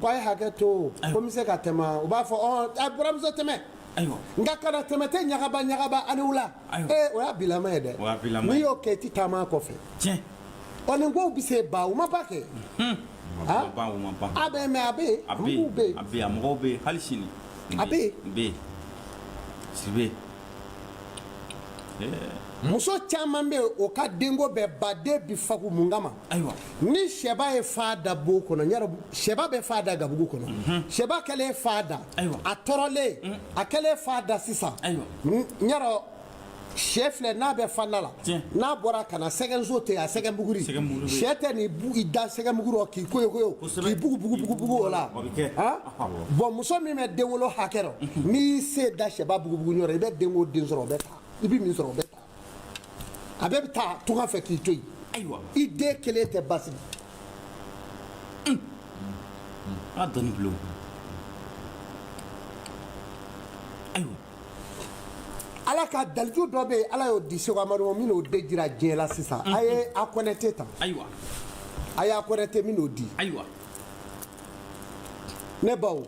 A: ko a ye hakɛ to, ko n bɛ se ka tɛmɛ? U b'a fɔ ɔ a buramuso tɛmɛ.
B: Ayiwa.
A: Nka kana tɛmɛ tɛ ɲagaba ɲagaba ani wula. Ee, o y'a bilama ye dɛ.
B: O y'a bilama
A: ye.
B: N'i
A: y'o kɛ, i ti taama a kɔfɛ.
B: Tiɲɛ.
A: Ɔ nin kow bɛ se ban, u ma ban kɛ.
B: A ma ban, u ma ban.
A: A bɛ mais a bɛ yen.
B: A bɛ yen, a bɛ yen, a mɔgɔw bɛ yen hali sini.
A: A bɛ yen.
B: A bɛ yen. Sidibe.
A: Muso caman bɛ yen, o ka denko bɛɛ baden bi fagu mun kama?
B: Ayiwa.
A: Ni sɛba ye fa da bon kɔnɔ, yɛrɛ sɛba bɛ fa da gabugu kɔnɔ, sɛba kɛlen fa da, a tɔɔrɔlen, a kɛlen fa da sisan, yɛrɛ sɛ filɛ n'a bɛ fanda la, n'a bɔra ka na sɛgɛnso tɛ a sɛgɛnbuguri, sɛ tɛ nin i da sɛgɛnbuguri rɔ k'i koyokoyo k'i bugubugubugu o la. Bon, muso min bɛ denwolo hakɛ rɔ, n'i y'i sen da sɛba bugubugu ɲɔgɔn i bɛ den o den sɔrɔ, o bɛ taa, i bɛ min sɔrɔ, o bɛ taa, a bɛɛ bɛ taa tunga fɛ k'i to yen.
B: Ayiwa.
A: I den kelen tɛ basigi.
B: A dɔnni bulon. Ayiwa.
A: Ala ka daliju dɔ bɛ yen, Ala y'o di Seko Amadu ma, min n'o de jira diɲɛ la sisan. A ye a kɔnɛte ta.
B: Ayiwa.
A: A y'a kɔnɛte min n'o di.
B: Ayiwa.
A: Ne baw.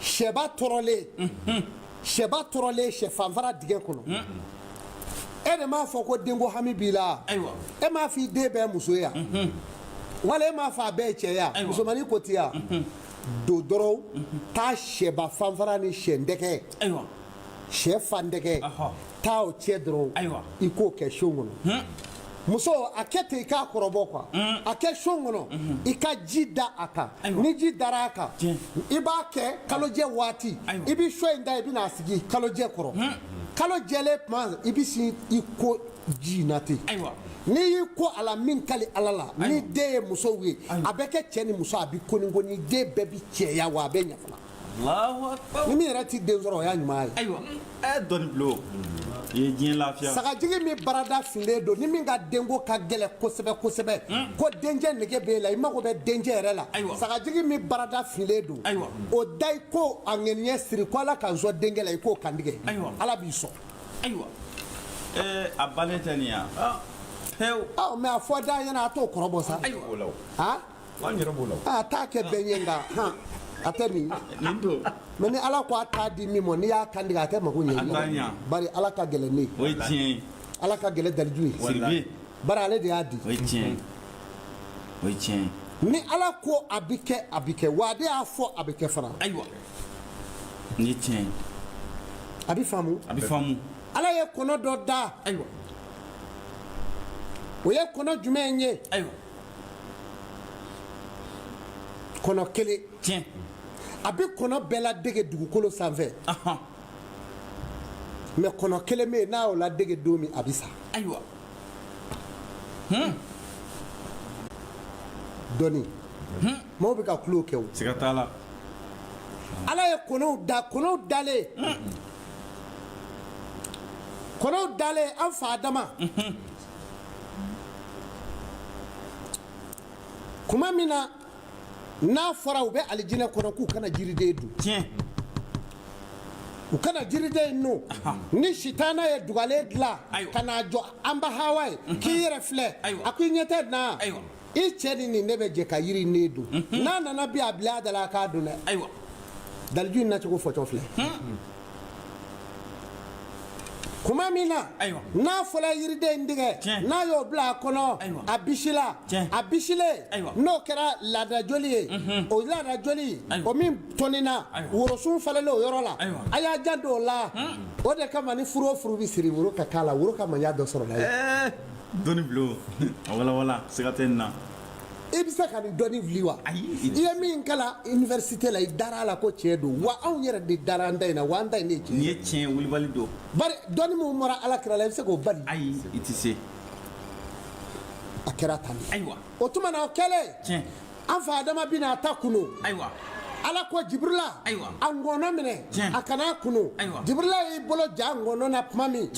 A: Sɛba tɔɔrɔlen. Sɛba tɔɔrɔlen sɛfanfara dingɛ kɔnɔ. E de m'a fɔ ko denko hami b'i la.
B: Ayiwa.
A: E m'a fɔ i den bɛɛ muso ye yan. Wala e m'a fɔ a bɛɛ ye cɛ ye yan. Musomannin ko ti yan. Don dɔrɔn, taa sɛba fanfara ni sɛ ndɛgɛ.
B: Ayiwa.
A: Sɛ fandɛgɛ. Taa o cɛ dɔrɔn.
B: Ayiwa.
A: I k'o kɛ son kɔnɔ. Muso, a kɛ ten, i k'a kɔrɔbɔ quoi. A kɛ son kɔnɔ, i ka ji da a kan. Ni ji dara a kan, i b'a kɛ kalojɛ waati, i bɛ so in da, i bɛna sigi kalojɛ kɔrɔ. Kalo jɛlen tuma, i bɛ sin i ko ji in na ten. N'i y'i ko a la, min kali Ala la, ni den ye musow ye, a bɛ kɛ cɛ ni muso, a bɛ koni koni, den bɛɛ bɛ cɛya wa a bɛ ɲɛ fana. Ni min yɛrɛ tɛ den sɔrɔ, o y'a ɲuman ye.
B: Ayiwa, dɔnni bulon, i ye diɲɛ lafiya.
A: Sagajigi min barada finnen don, ni min ka denko ka gɛlɛn kosɛbɛ kosɛbɛ, ko dencɛ nege b'e la, i mago bɛ dencɛ yɛrɛ la. Sagajigi min barada finnen don, o da, i ko a ŋaniya siri ko Ala ka n sɔn denkɛ la, i k'o kantigɛ, Ala b'i sɔn.
B: Ayiwa, a bannen tɛ nin ya pewu.
A: Mais a fɔ da ɲɛna, a t'o kɔrɔ bɔ sa.
B: Ayiwa.
C: An yɛrɛ b'o
A: la. A t'a kɛ bɛɛ ye, nka han, a tɛ nin.
B: Nin don.
A: Mais ni Ala ko a t'a di min ma, n'i y'a kantigɛ, a tɛ mako ɲɛ.
B: A t'a ɲɛ.
A: Bari Ala ka gɛlɛn ne ye.
B: O ye tiɲɛ ye.
A: Ala ka gɛlɛn daliju ye.
B: Sidibe.
A: Bari ale de y'a di.
B: O ye tiɲɛ ye. O ye tiɲɛ ye.
A: Ni Ala ko a bɛ kɛ, a bɛ kɛ, wa ale y'a fɔ, a bɛ kɛ fana.
B: Ayiwa. Nin ye tiɲɛ ye.
A: A bɛ faamu.
B: A bɛ faamu.
A: Ala ye kɔnɔ dɔ da.
B: Ayiwa.
A: O ye kɔnɔ jumɛn ye?
B: Ayiwa.
A: Kɔnɔ kelen.
B: Tiɲɛ.
A: A bɛ kɔnɔ bɛɛ ladege dugukolo sanfɛ. Mais kɔnɔ kelen bɛ yen, n'a y'o ladege don min, a bɛ sa.
B: Ayiwa.
A: Dɔnni. Maaw bɛ ka tulo kɛ o.
B: Siga t'a la.
A: Ala ye kɔnɔw da, kɔnɔw dalen. Kɔnɔw dalen an fa Adama. Kuma min na n'a fɔra u bɛ alijinɛ kɔnɔ k'u kana jiriden dun.
B: Tiɲɛ.
A: U kana jiriden in dun. Ni sitana ye dugalen dilan ka n'a jɔ an ba Hawa ye, k'i yɛrɛ filɛ, a ko i ɲɛ tɛ na, i cɛ ni nin ne bɛ jɛ ka jiri ne dun. N'a nana bi a bila a da la, a k'a dun dɛ.
B: Ayiwa.
A: Daliju in nacogo fɔtɔ filɛ. Kuma min na n'a fɔra yiriden in tigɛ, n'a y'o bila a kɔnɔ, a bisila, a bisilen, n'o kɛra laada joli ye, o laada joli o min tɔnina, worosun falelen o yɔrɔ la, a y'a janto o la. O de kama ni furu o furu bɛ siri, woro ka k'a la, woro ka maɲa dɔ sɔrɔ la.
B: Dɔnni bulon, a walawala, siga tɛ nin na.
A: I bɛ se ka nin dɔnni wuli wa?
B: Ayi.
A: I ye min kalan université la, i dara a la ko tiɲɛ don wa? Anw yɛrɛ de dara an ta in na wa, an ta in de ye tiɲɛ.
B: Nin ye tiɲɛ wulibali don.
A: Bari dɔnni min bɔra Ala kira la, i bɛ se k'o bali?
B: Ayi, i tɛ se.
A: A kɛra tan de. O tuma na, o kɛlen, an fa Adama bɛna a ta kunu. Ala ko Jibirila a ngɔnɔ minɛ, a kana kunu. Jibirila y'i bolo ja ngɔnɔ na tuma min,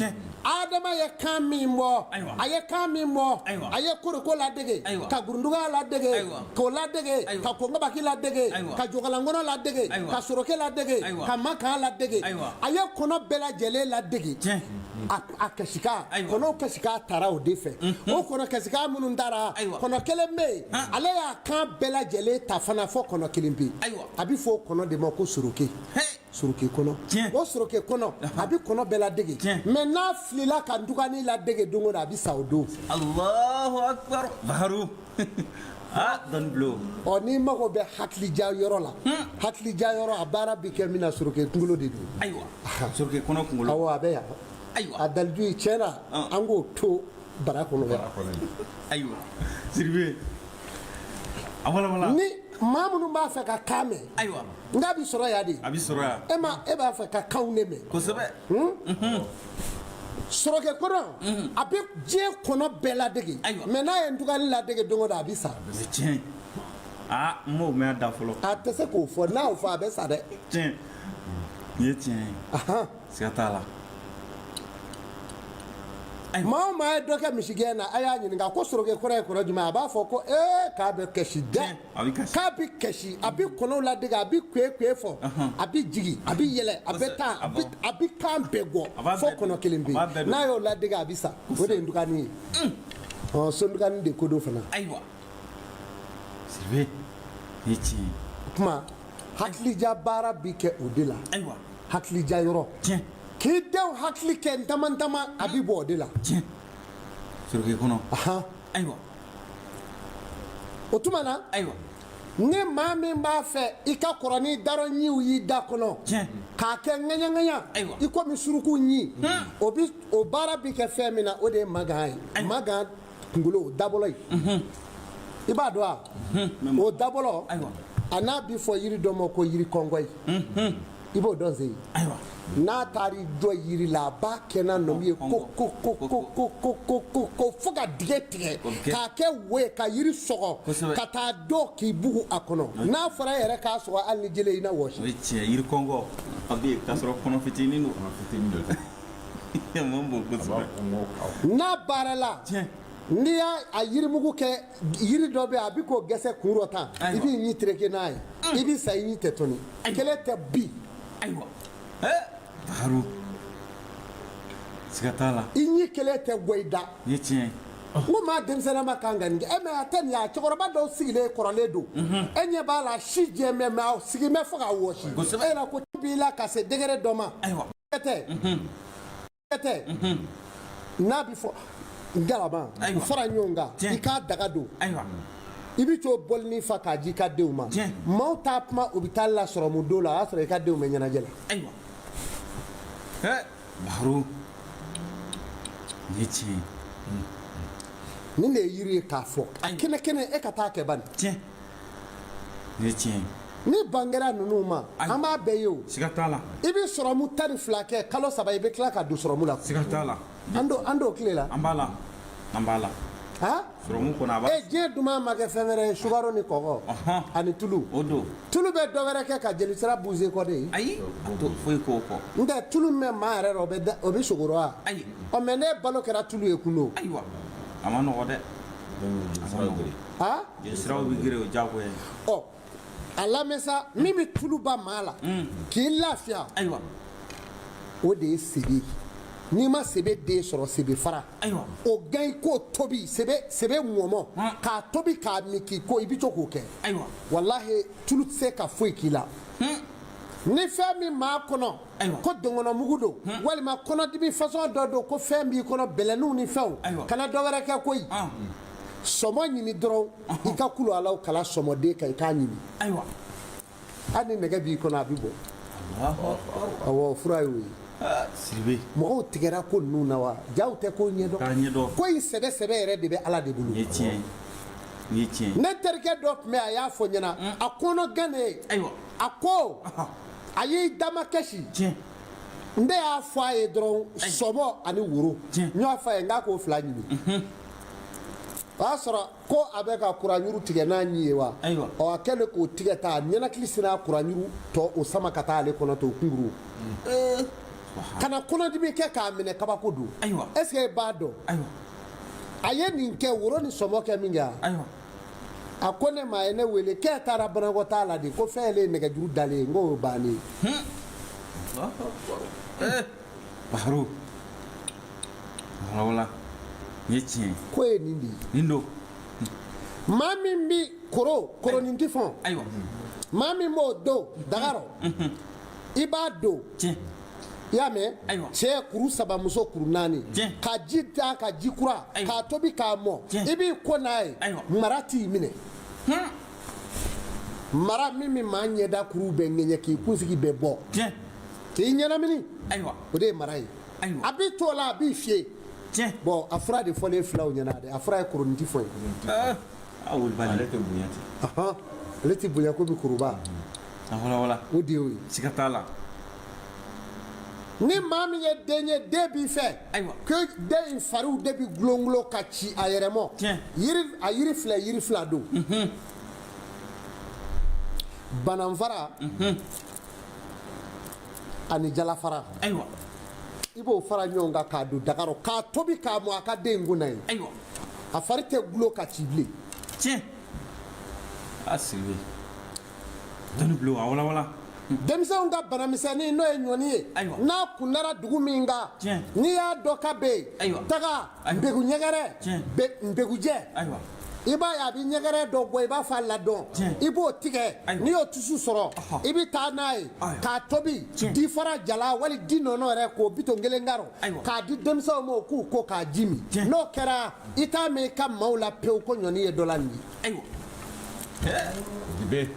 A: Adama ye kan min bɔ, a ye kan min bɔ, a ye koroko ladege, ka gurunduga ladege, k'o ladege, ka kongobaki ladege, ka jogalankɔnɔ ladege, ka soroke ladege, ka makan ladege. A ye kɔnɔ bɛɛ lajɛlen ladege. A kasikan, kɔnɔw kasikan taara o de fɛ. O kɔnɔ kasikan minnu taara, kɔnɔ kelen bɛ yen, ale y'a kan bɛɛ lajɛlen ta fana fɔ kɔnɔ kelen pe. A bɛ fɔ o kɔnɔ de ma ko soroke, soroke kɔnɔ. O soroke kɔnɔ, a bɛ kɔnɔ bɛɛ ladege. Mais n'a filila ka ntugani ladege don o don, a bɛ sa o don.
B: Allahu akbar, Baharu, ah, dɔnni bulon.
A: Ɔ, n'i mago bɛ hakilija yɔrɔ la, hakilija yɔrɔ, a baara bɛ kɛ min na, soroke kunkolo de don.
B: Ayiwa, soroke kɔnɔ kunkolo.
A: Awɔ, a bɛ yan. A daliju ye tiɲɛ na, an k'o to bara kɔnɔ yan.
B: Ayiwa Sidibe, a walawala.
A: Ni maa minnu b'a fɛ ka kan mɛn, n k'a bɛ sɔrɔ yan de.
B: A bɛ sɔrɔ yan.
A: E ma, e b'a fɛ ka kanw de mɛn.
B: Kosɛbɛ.
A: Soroke kɔnɔ, a bɛ diɲɛ kɔnɔ bɛɛ ladege. Mais n'a ye ntugani ladege don o don, a bɛ sa.
B: Tiɲɛ, aa, n m'o mɛn a da fɔlɔ.
A: A tɛ se k'o fɔ, n'a y'o fɔ, a bɛ sa dɛ.
B: Tiɲɛ, nin ye tiɲɛ ye, siga t'a la.
A: Maa o maa ye dɔ kɛ misigɛn na, a y'a ɲininka ko soroke kɔrɔ ye kɔrɔ jumɛn, a b'a fɔ ko ee, k'a bɛ kasi dɛ, k'a bɛ kasi, a bɛ kɔnɔw ladege, a bɛ kuye kuye fɔ, a bɛ jigin, a bɛ yɛlɛ, a bɛ taa, a bɛ kan bɛɛ gɔ fo kɔnɔ kelen bɛ yen, n'a y'o ladege, a bɛ sa. O de ye ntugani ye. Ɔ, sontugani de ko don fana.
B: Ayiwa Sidibe, nin ye tiɲɛ ye.
A: O tuma, hakilija baara bɛ kɛ o de la. Hakilija yɔrɔ, k'i denw hakili kɛ ntama ntama, a bɛ bɔ o de la.
B: Soroke kɔnɔ.
A: O tuma na, ni maa min b'a fɛ i ka kɔrɔ ni darɔ ɲiw y'i da kɔnɔ k'a kɛ ŋaɲaŋaɲa i komi suruku ɲi, o bi o baara bɛ kɛ fɛn min na, o de ye magan ye. Magan kunkolo, o dabɔlɔ ye, i b'a dɔn wa? O dabɔlɔ, a n'a bɛ fɔ yiri dɔ ma ko yiri kɔngɔ ye, i b'o dɔn sen. N'a taar'i jɔ yiri la, a b'a kɛ n'a nɔmi ye ko ko ko ko ko ko ko ko ko fo ka dingɛ tigɛ k'a kɛ wo ye, ka yiri sɔgɔ ka taa dɔ k'i bugu a kɔnɔ. N'a fɔra e yɛrɛ k'a sɔgɔ, hali ni jele, i na wɔsi.
B: O ye tiɲɛ, yiri kɔngɔ a bɛ yen k'a sɔrɔ kɔnɔ fitinin don.
C: Kɔnɔ fitinin don.
B: Man bon kosɛbɛ.
A: N'a baarala, n'i y'a a yirimugu kɛ yiri dɔ bɛ yen, a bɛ k'o gɛsɛ kun rɔ tan, i b'i ɲi tereke n'a ye, i bɛ sa, i ɲi tɛ tɔni kelen tɛ bi.
B: Ayiwa, Baharu, siga t'a la.
A: I ɲi kelen tɛ bɔ i da.
B: Nin ye tiɲɛ ye.
A: N ko maa denmisɛnnin ma kan ka nin kɛ e, mais a tɛ nin ye. A cɛkɔrɔba dɔw sigilen kɔrɔlen don, e ɲɛ b'a la, si jɛ mɛ, mais a sigi bɛ fo ka wɔsi. E yɛrɛ ko b'i la ka se degré dɔ ma. Tɛ tɛ n'a bɛ fɔ ngalama u fara ɲɔgɔn kan, i k'a daga don, i bɛ t'o bɔlini fa k'a di i ka denw ma. Maaw t'a kuma, u bɛ taa lasɔrɔmu don la, o y'a sɔrɔ i ka denw bɛ ɲɛnajɛ la.
B: Ayiwa, Baharu, nin ye tiɲɛ ye.
A: Nin de ye yiri ye k'a fɔ a kɛnɛ kɛnɛ, e ka taa kɛ bani.
B: Tiɲɛ, nin ye tiɲɛ ye.
A: Ni ban kɛra ninnu ma, an b'a bɛɛ ye o.
B: Siga t'a la.
A: I bɛ sɔrɔmu 12 kɛ kalo 3, i bɛ tila ka don sɔrɔmu la.
B: Siga t'a la.
A: An d'o tile la.
B: An b'a la, an b'a la.
A: Han?
B: Sɔrɔmu kɔnɔ a b'a.
A: E, diɲɛ duman ma kɛ fɛn wɛrɛ ye, sukaro ni kɔgɔ ani tulu.
B: O don.
A: Tulu bɛ dɔ wɛrɛ kɛ ka jelisira bouger kɔ de ye.
B: Ayi, a t'o foyi k'o kɔ.
A: N tɛ tulu min bɛ maa yɛrɛ rɔ, o bɛ da, o bɛ sogo rɔ wa?
B: Ayi.
A: Ɔ, mais ne balo kɛra tulu ye kun don.
B: Ayiwa, a ma nɔgɔ dɛ. A ma nɔgɔ.
A: Han?
B: Jelisiraw bɛ geren, o diyagoya ye.
A: Ɔ, a lamɛn sa, min bɛ tulu ba maa la k'i lafiya. O de ye sebe ye. N'i ma sebe den sɔrɔ, sebe fara. O gan, i k'o tobi, sebe sebe ŋɔmɔ, k'a tobi k'a min k'i ko, i bɛ to k'o kɛ. Walahi, tulu tɛ se ka foyi k'i la. Ni fɛn min maa kɔnɔ ko dɔngɔnɔmugu don, walima kɔnɔdimi façon dɔ don, ko fɛn b'i kɔnɔ, bɛlɛninw ni fɛnw, kana dɔ wɛrɛ kɛ koyi. Sɔmɔ ɲini dɔrɔn, i ka kulu alaw kala sɔmɔden kan, i k'a ɲimi. Hali ni nɛgɛ b'i kɔnɔ, a bɛ bɔ. Awɔ, fura y'o ye.
B: Sidibe.
A: Mɔgɔw tigɛra ko ninnu na wa, jaw tɛ ko ɲɛdɔn.
B: K'a ɲɛdɔn.
A: Ko in sɛbɛ sɛbɛ yɛrɛ de bɛ Ala de bolo.
B: Nin ye tiɲɛ ye.
A: Ne terikɛ dɔ tun bɛ, a y'a fɔ n ɲɛna, a kɔnɔ gan ne ye. A ko a y'i damakasi. N de y'a fɔ a ye dɔrɔn, sɔmɔ ani woro. N y'a fɔ a ye n k'a k'o fila ɲini. O y'a sɔrɔ ko a bɛ ka kuranjuru tigɛ n'a ɲi ye wa. Ɔ, a kɛlen k'o tigɛ ta, a ɲɛnakili sina kuranjuru tɔ o sama ka taa ale kɔnɔ to o kunkuru ka na kɔnɔdimi kɛ k'a minɛ. Kabako don. Est ce que e b'a dɔn a ye nin kɛ, woro ni sɔmɔ kɛ min kɛ? A ko ne ma, a ye ne wele k'e taara banakɔtaa la de, ko fɛn ye nɛgɛjuru dalen ye. N k'o ye bannen ye.
B: Baru wala nin ye tiɲɛ ye.
A: Ko ye nin de ye.
B: Nin don.
A: Maa min bi koro koronin ti fɔn, maa min b'o don daga rɔ, i b'a don. I y'a mɛn? Cɛ kuru saba, muso kuru naani, ka ji da ka ji kura k'a tobi k'a mɔ, i b'i ko n'a ye. Mara t'i minɛ. Mara min bɛ maa ɲɛda kuru bɛɛ ŋɛɲɛ, k'i kunsigi bɛɛ bɔ, k'i ɲɛnamini, o de ye mara ye. A b'i to o la, a b'i fiyɛ. Bon, a fura de fɔlen filaw ɲɛna dɛ, a fura ye koroninti fɔ ye.
B: Ale tɛ bonya ten.
A: Ale tɛ bonya komi kuruba. O de y'o ye.
B: Siga t'a la.
A: Ni maa min ye den ye, den b'i fɛ ko den in fariw de bɛ gulongulon ka ci a yɛrɛ mɔ. Yiri, a yiri filɛ, yiri fila don: bananfara ani jalafara. I b'o fara ɲɔgɔn kan k'a don daga rɔ k'a tobi k'a mɔ a ka den in kunna ye. A fari tɛ gulon ka ci bilen.
B: Tiɲɛ, a Sidibe, dɔnni bulon, a walawala.
A: Denmisɛnw ka banamisɛnnin, n'o ye ɲɔni ye, n'a kundara dugu min kan, n'i y'a dɔn ka bɛ yen, taga npegu ɲɛgɛrɛ, npegujɛ, i b'a ye a bɛ ɲɛgɛrɛ dɔ bɔ, i b'a fɔ a ladɔn. I b'o tigɛ, n'i y'o tusu sɔrɔ, i bɛ taa n'a ye k'a tobi, di fara jala wali di nɔnɔ yɛrɛ, k'o bitɔn kelen k'a rɔ k'a di denmisɛnw ma, u k'u ko k'a ji min. N'o kɛra, i t'a mɛn i ka maaw la pewu ko ɲɔni ye dɔ la nin ye.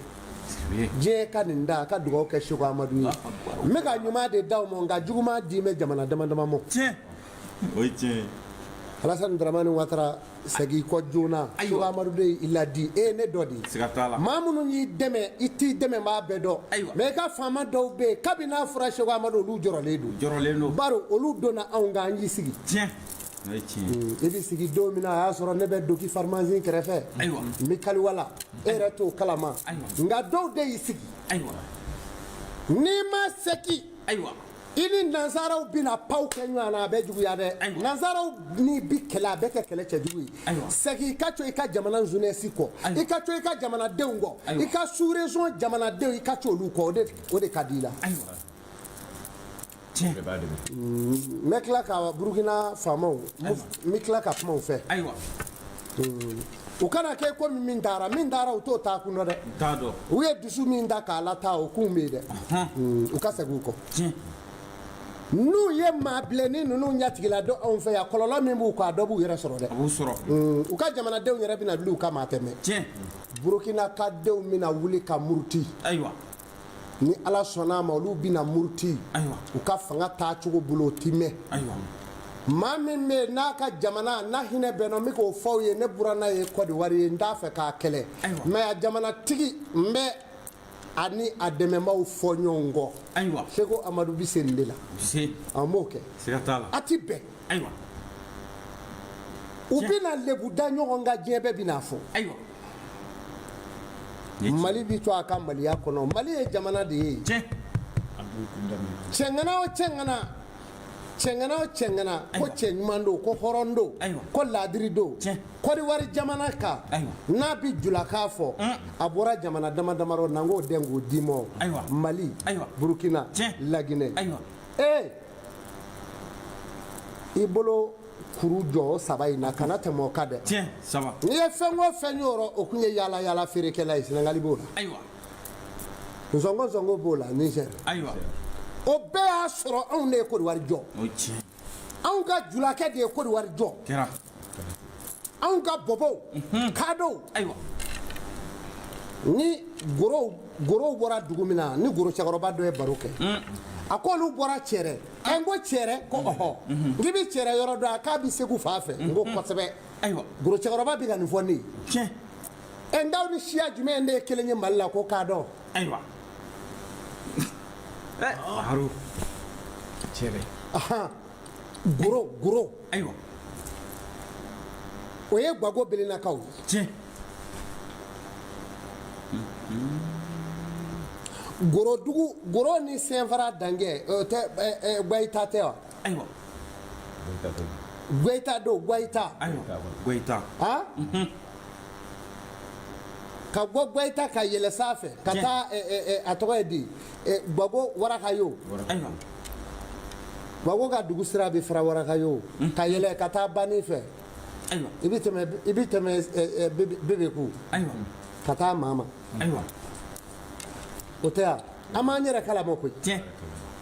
A: Diɲɛ ka nin da, a ka dugawu kɛ Seko Amadu ye. N bɛ ka ɲuman de d'aw ma, nka juguman di bɛ jamana dama dama ma.
B: O ye tiɲɛ ye.
A: Alasani Dramani Watara, segin i kɔ joona. Seko Amadu de y'i ladi e ye ne dɔ de ye.
B: Siga t'a la.
A: Maa minnu y'i dɛmɛ, i t'i dɛmɛ maa bɛɛ dɔn. Mais i ka faama dɔw bɛ yen, kabi n'a fɔra Seko Amadu, olu jɔrɔlen don.
B: Jɔrɔlen don.
A: Bari olu donna anw kan, an y'i sigi.
B: Tiɲɛ, o ye tiɲɛ ye.
A: I bɛ sigi don min na, a y'a sɔrɔ ne bɛ Doki pharmacie kɛrɛfɛ. N bɛ kaliwa la, e yɛrɛ t'o kalama. Nka dɔw de y'i sigi. N'i ma seki, i ni nansaraw bɛna paw kɛ ɲɔgɔn na, a bɛ juguya dɛ. Nansaraw ni bi kɛlɛ, a bɛ kɛ kɛlɛ cɛjugu ye. Segin i ka to i ka jamana jeunesse kɔ, i ka to i ka jamanadenw kɔ, i ka sous région jamanadenw, i ka to olu kɔ, o de ka di i la. N bɛ tila ka Burukina faamaw, n bɛ tila ka kuma u fɛ. U kana kɛ komi min taara, min taara, u t'o taa kun dɔn dɛ. U ye dusu min ta k'a lataa, o kun bɛ yen dɛ. U ka segin u kɔ. N'u ye maa bilenni ninnu ɲatigila dɔn anw fɛ yan, kɔlɔlɔ min b'u kan, a dɔ b'u yɛrɛ sɔrɔ dɛ. U ka jamanadenw yɛrɛ bɛna wuli u kama, a tɛ mɛn. Burukina ka denw bɛna wuli ka muruti. Ni Ala sɔnna a ma, olu bɛna muruti u ka fanga taacogo bolo, o ti mɛn. Maa min bɛ yen n'a ka jamana n'a hinɛ bɛ n na, n bɛ k'o fɔ aw ye. Ne buranna ye Kɔdiwari ye, n t'a fɛ k'a kɛlɛ, mais a jamanatigi, n bɛ a ni a dɛmɛbaaw fɔ ɲɔgɔn kɔ. Seko Amadu bɛ se nin de la, an b'o kɛ. A ti bɛn. U bɛna lebu da ɲɔgɔn kan, diɲɛ bɛɛ bɛna fɔ. Mali bɛ to a ka maliya kɔnɔ. Mali ye jamana de ye. Cɛŋana o cɛŋana, cɛŋana o cɛŋana, ko cɛ ɲuman don, ko hɔrɔn don, ko laadiri don Kɔdiwari jamana kan, n'a bɛ julakan fɔ, a bɔra jamana dama dama rɔ, n'an k'o den k'o d'i ma: Mali, Burukina, Laginɛ. Ee, i bolo kuru jɔ saba in na, kana tɛmɛ o kan dɛ. N'i ye fɛn o fɛn y'o rɔ, o kun ye yaala yaala feerekɛla ye. Senegali b'o la, nsɔngɔ nsɔngɔ b'o la, Niger. O bɛɛ y'a sɔrɔ anw de ye Kɔdiwari jɔ. Anw ka julakɛ de ye Kɔdiwari jɔ. Anw ka bɔbɔw, kadɔw ni gorow, gorow bɔra dugu min na, ni goro cɛkɔrɔba dɔ ye baro kɛ, a ko olu bɔra Cɛrɛ. Ɛ, n ko Cɛrɛ? Ko ɔhɔ. N k'i bɛ Cɛrɛ yɔrɔ dɔn? A k'a bɛ Segu fan fɛ. N ko kosɛbɛ. Goro cɛkɔrɔba bɛ ka nin fɔ ne ye. Ɛ, ndaw ni siya jumɛn de ye kelen ye Mali la ko k'a dɔn?
B: Ayiwa, ɛ Haru.
C: Cɛrɛ.
A: Ahan, goro goro. O ye Gbago Belenakaw ye. Gorodugu, Goro ni Sɛnfara dancɛ, o tɛ ɛ ɛ Gwayita tɛ wa?
B: Ayiwa.
A: Gwayita don, Gwayita.
B: Ayiwa, Gwayita.
A: Han, ka bɔ Gwayita ka yɛlɛ sanfɛ ka taa ɛ ɛ ɛ a tɔgɔ ye di, ɛ Gbago Warakayo. Gbago ka dugu sira bɛ fara Warakayo ka yɛlɛ ka taa Bani fɛ. I bɛ tɛmɛ ɛ ɛ Bebeku ka taa Mama. O tɛ yan, an b'an yɛrɛ kalama koyi.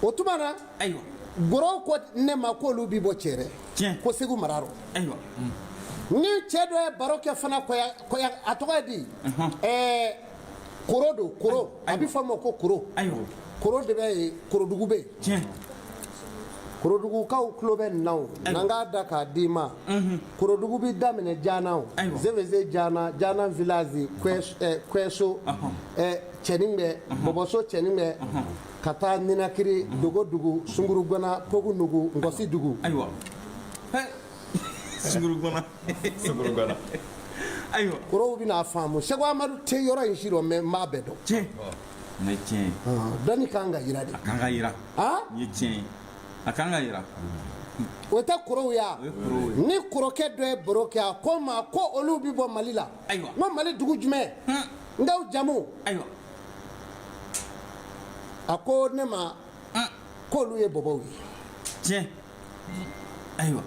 A: O tuma na, Gorow ko ne ma k'olu bi bɔ Cɛrɛ, ko Segu mara rɔ. Ni cɛ dɔ ye baro kɛ fana, kɔya kɔya, a tɔgɔ ye di, Koro don, Koro, a bɛ fɔ o ma ko Koro. Koro de bɛ yen, Korodugu bɛ yen. Korodugukaw tulo bɛ nin na o, n'an k'a da k'a d'i ma. Korodugu bɛ daminɛ Jana o, Zeveze Jana, Jana village, Kɔɛso, Cɛningbɛ, Bɔbɔso Cɛningbɛ, ka taa Ninakiri, Dogodugu, Sungurugana, Pogunugu, Ngɔsidugu.
B: Ayiwa, Sungurugana.
C: Sungurugana.
A: Korow bɛna faamu. Sɛku Amadu tɛ yɔrɔ in si dɔn, mais n b'a bɛɛ dɔn.
B: Tiɲɛ, nin ye tiɲɛ ye.
A: Dɔnni kan ka yira de.
B: A kan ka yira. Nin ye tiɲɛ ye, a kan ka yira.
A: O tɛ korow ya?
B: O ye korow ye.
A: Ni korokɛ dɔ ye baro kɛ, a ko n ma ko olu bɛ bɔ Mali la. N ko Mali dugu jumɛn? N d'aw jamu. A ko ne ma k'olu ye bɔbɔw ye.
B: Tiɲɛ, ayiwa.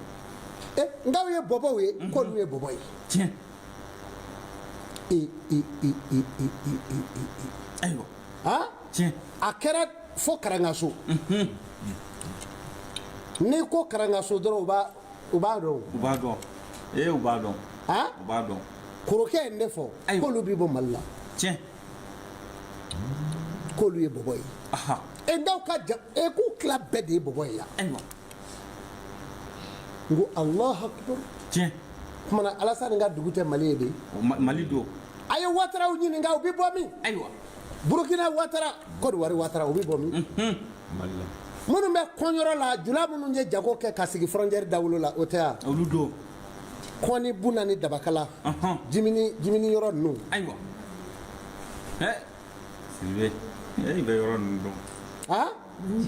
A: E, n k'aw ye bɔbɔw ye? K'olu ye bɔbɔ ye. I i i i i i i i i. Han. A kɛra fo Karangaso. N'i ko Karangaso dɔrɔn, u b'a dɔn.
B: U b'a dɔn, ee, u b'a dɔn. U b'a dɔn.
A: Korokɛ ye ne fɔ k'olu bɛ bɔ Mali la. K'olu ye bɔbɔ ye. E, n d'aw ka ja e k'u tila bɛɛ de ye bɔbɔ ye yan. N ko Alahu akibaru. Kumana Alasani ka dugu tɛ Mali ye de?
B: Mali don.
A: A ye Wataraw ɲininka, u bɛ bɔ min? Burukina Watara, Kɔdiwari Watara, u bɛ bɔ min?
C: Mali la.
A: Minnu bɛ kɔnyɔrɔ la, jula minnu ye jago kɛ ka sigi frontière dawolo la, o tɛ yan?
B: Olu don.
A: Kɔni, Buna ni Dabakala, jimini jimini yɔrɔ ninnu.
B: Ayiwa, ɛ Sidibe, e bɛ yɔrɔ ninnu dɔn.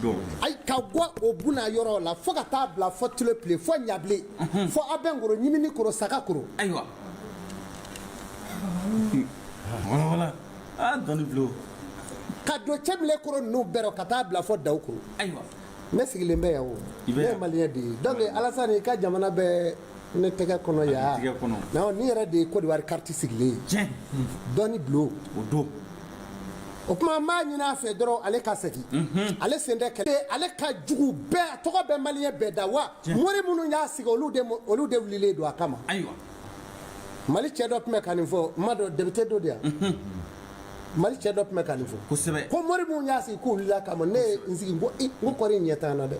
B: Dɔn.
A: Ayi, ka bɔ o Buna yɔrɔ la fo ka taa bila fo Tulepile, fo Ɲabile, fo Abɛnkoro, Ɲimini koro, Saga koro.
B: Ayiwa, wala wala, aa, dɔnni bulon.
A: Ka don Cɛbile koro ninnu bɛɛ rɔ ka taa bila fo Dawu koro. Ne sigilen bɛ yan o.
B: I bɛ
A: Ne ye
B: yan.
A: Malien de ye, donc Alasani, i ka jamana bɛ ne tɛgɛ kɔnɔ yan.
B: Tɛgɛ kɔnɔ.
A: Non, nin yɛrɛ de ye Côte d'Ivoire carte sigilen ye. Dɔnni bulon.
B: O don.
A: O tuma, n b'a ɲini a fɛ dɔrɔn, ale ka segin. Ale sen tɛ kɛlɛ, ale ka jugu bɛɛ tɔgɔ bɛ Malien bɛɛ da wa. Mori minnu y'a sigi, olu de wulilen don a kama. Mali cɛ dɔ tun bɛ ka nin fɔ, n ma dɔn, député dɔ de yan, Mali cɛ dɔ tun bɛ ka nin fɔ. Ko mori minnu y'a sigi, k'u wulila a kama. Ne ye n sigi, n ko i, n ko kɔri in ɲɛ t'an na dɛ.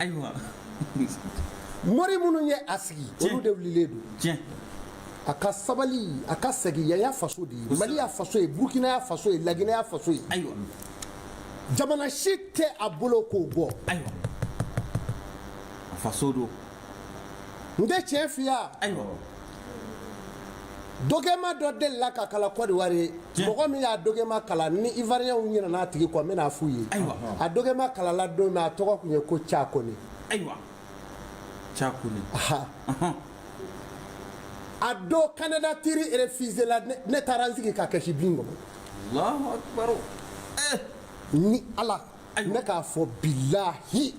A: Mori minnu ye a sigi, olu de wulilen don. A ka sabali, a ka segin. Yan y'a faso de ye, Mali y'a faso ye, Burukina y'a faso ye, Laginɛ y'a faso ye. Jamana si tɛ a bolo k'o bɔ.
B: A faso don.
A: N tɛ tiɲɛ f'i ye. Document dɔ delila ka kalan Côte d'Ivoire ye. Mɔgɔ min y'a document kalan, ni Ivoirienw ɲinɛna a tigi kɔ, n bɛna f'u ye. A document kalala don min, a tɔgɔ tun ye ko Cakone.
B: Ayiwa, Cakone.
A: A don candidature refusé la, ne taara n sigi ka kasi bin kɔnɔ.
B: Allahu akbar.
A: Ni Ala, ne k'a fɔ bilahi,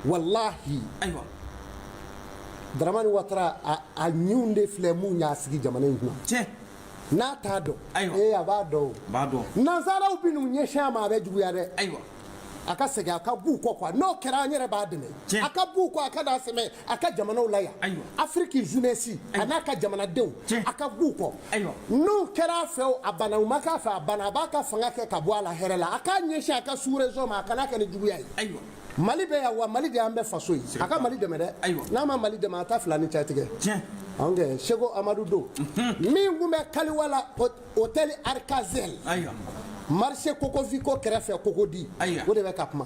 A: walahi, Dramani Watara, a ɲinw de filɛ mun y'a sigi jamana in kunna. N'a t'a dɔn, ee, a b'a dɔn o.
B: B'a dɔn.
A: Nansaraw bɛ n'u ɲɛsin a ma, a bɛ juguya dɛ. A ka segin, a ka b'u kɔ quoi. N'o kɛra, an yɛrɛ b'a dɛmɛ. A ka b'u kɔ, a ka n'a sɛmɛ a ka jamanaw la yan. Afiriki jeunesse a n'a ka jamanadenw, a ka b'u kɔ. N'u kɛra a fɛ o, a banna, u ma k'a fɛ, a banna, a b'a ka fanga kɛ ka bɔ a la hɛrɛ la. A k'a ɲɛsin a ka sous région ma, a kana kɛ ni juguya ye. Mali bɛ yan wa, Mali de y'an bɛɛ faso ye. A ka Mali dɛmɛ dɛ. N'a ma Mali dɛmɛ, a ta fila ni cɛ tigɛ. Anw kɛ Seko Amadu don min tun bɛ Kaliwa la, hôtel Arkazel, marché Cocovico kɛrɛfɛ, Cocody, o de bɛ ka kuma.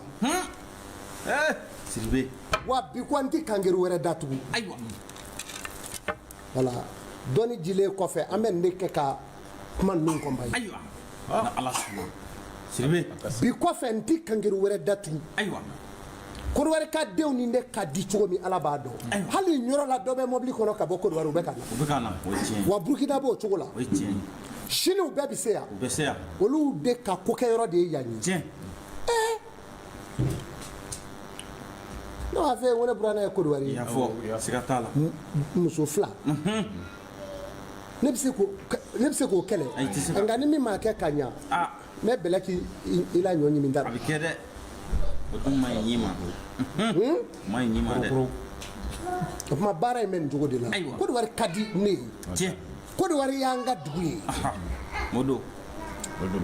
B: Sidibe.
A: Wa bi ko n tɛ kangeru wɛrɛ datugu. Voilà, dɔnni jilen kɔfɛ, an bɛ nin de kɛ ka kuma ninnu kɔnba ye.
B: Ayiwa, ni Ala sɔnna, Sidibe.
A: Bi kɔfɛ, n tɛ kangeru wɛrɛ datugu. Kodowari ka denw ni ne ka di cogo min, Ala b'a dɔn. Hali yɔrɔ la, dɔ bɛ mobili kɔnɔ ka bɔ Kodowari, u bɛ ka na.
B: U bɛ ka na, o ye tiɲɛ ye.
A: Wa Burukina b'o cogo la.
B: O ye tiɲɛ ye.
A: Sini u bɛɛ bɛ se yan.
B: U bɛ se yan.
A: Olu de ka kokɛyɔrɔ de ye yan ye. Ne b'a fɛ ko ne buranna ye Kodowari
B: I
A: ye.
B: y'a fɔ, siga t'a la.
A: Muso fila, ne bɛ se k'o kɛlɛ.
B: Ayi, i tɛ se ka.
A: Nka ni min m'a kɛ ka ɲa, n bɛ bɛlɛ k'i i la ɲɔ ɲimi da.
B: A bɛ kɛ dɛ, o dun ma ɲi ɲi ma, o ma ɲi ɲi ma dɛ.
A: O tuma, baara in bɛ nin cogo de la. Kodowari ka di ne ye. Kodowari y'an ka dugu ye.
B: O don,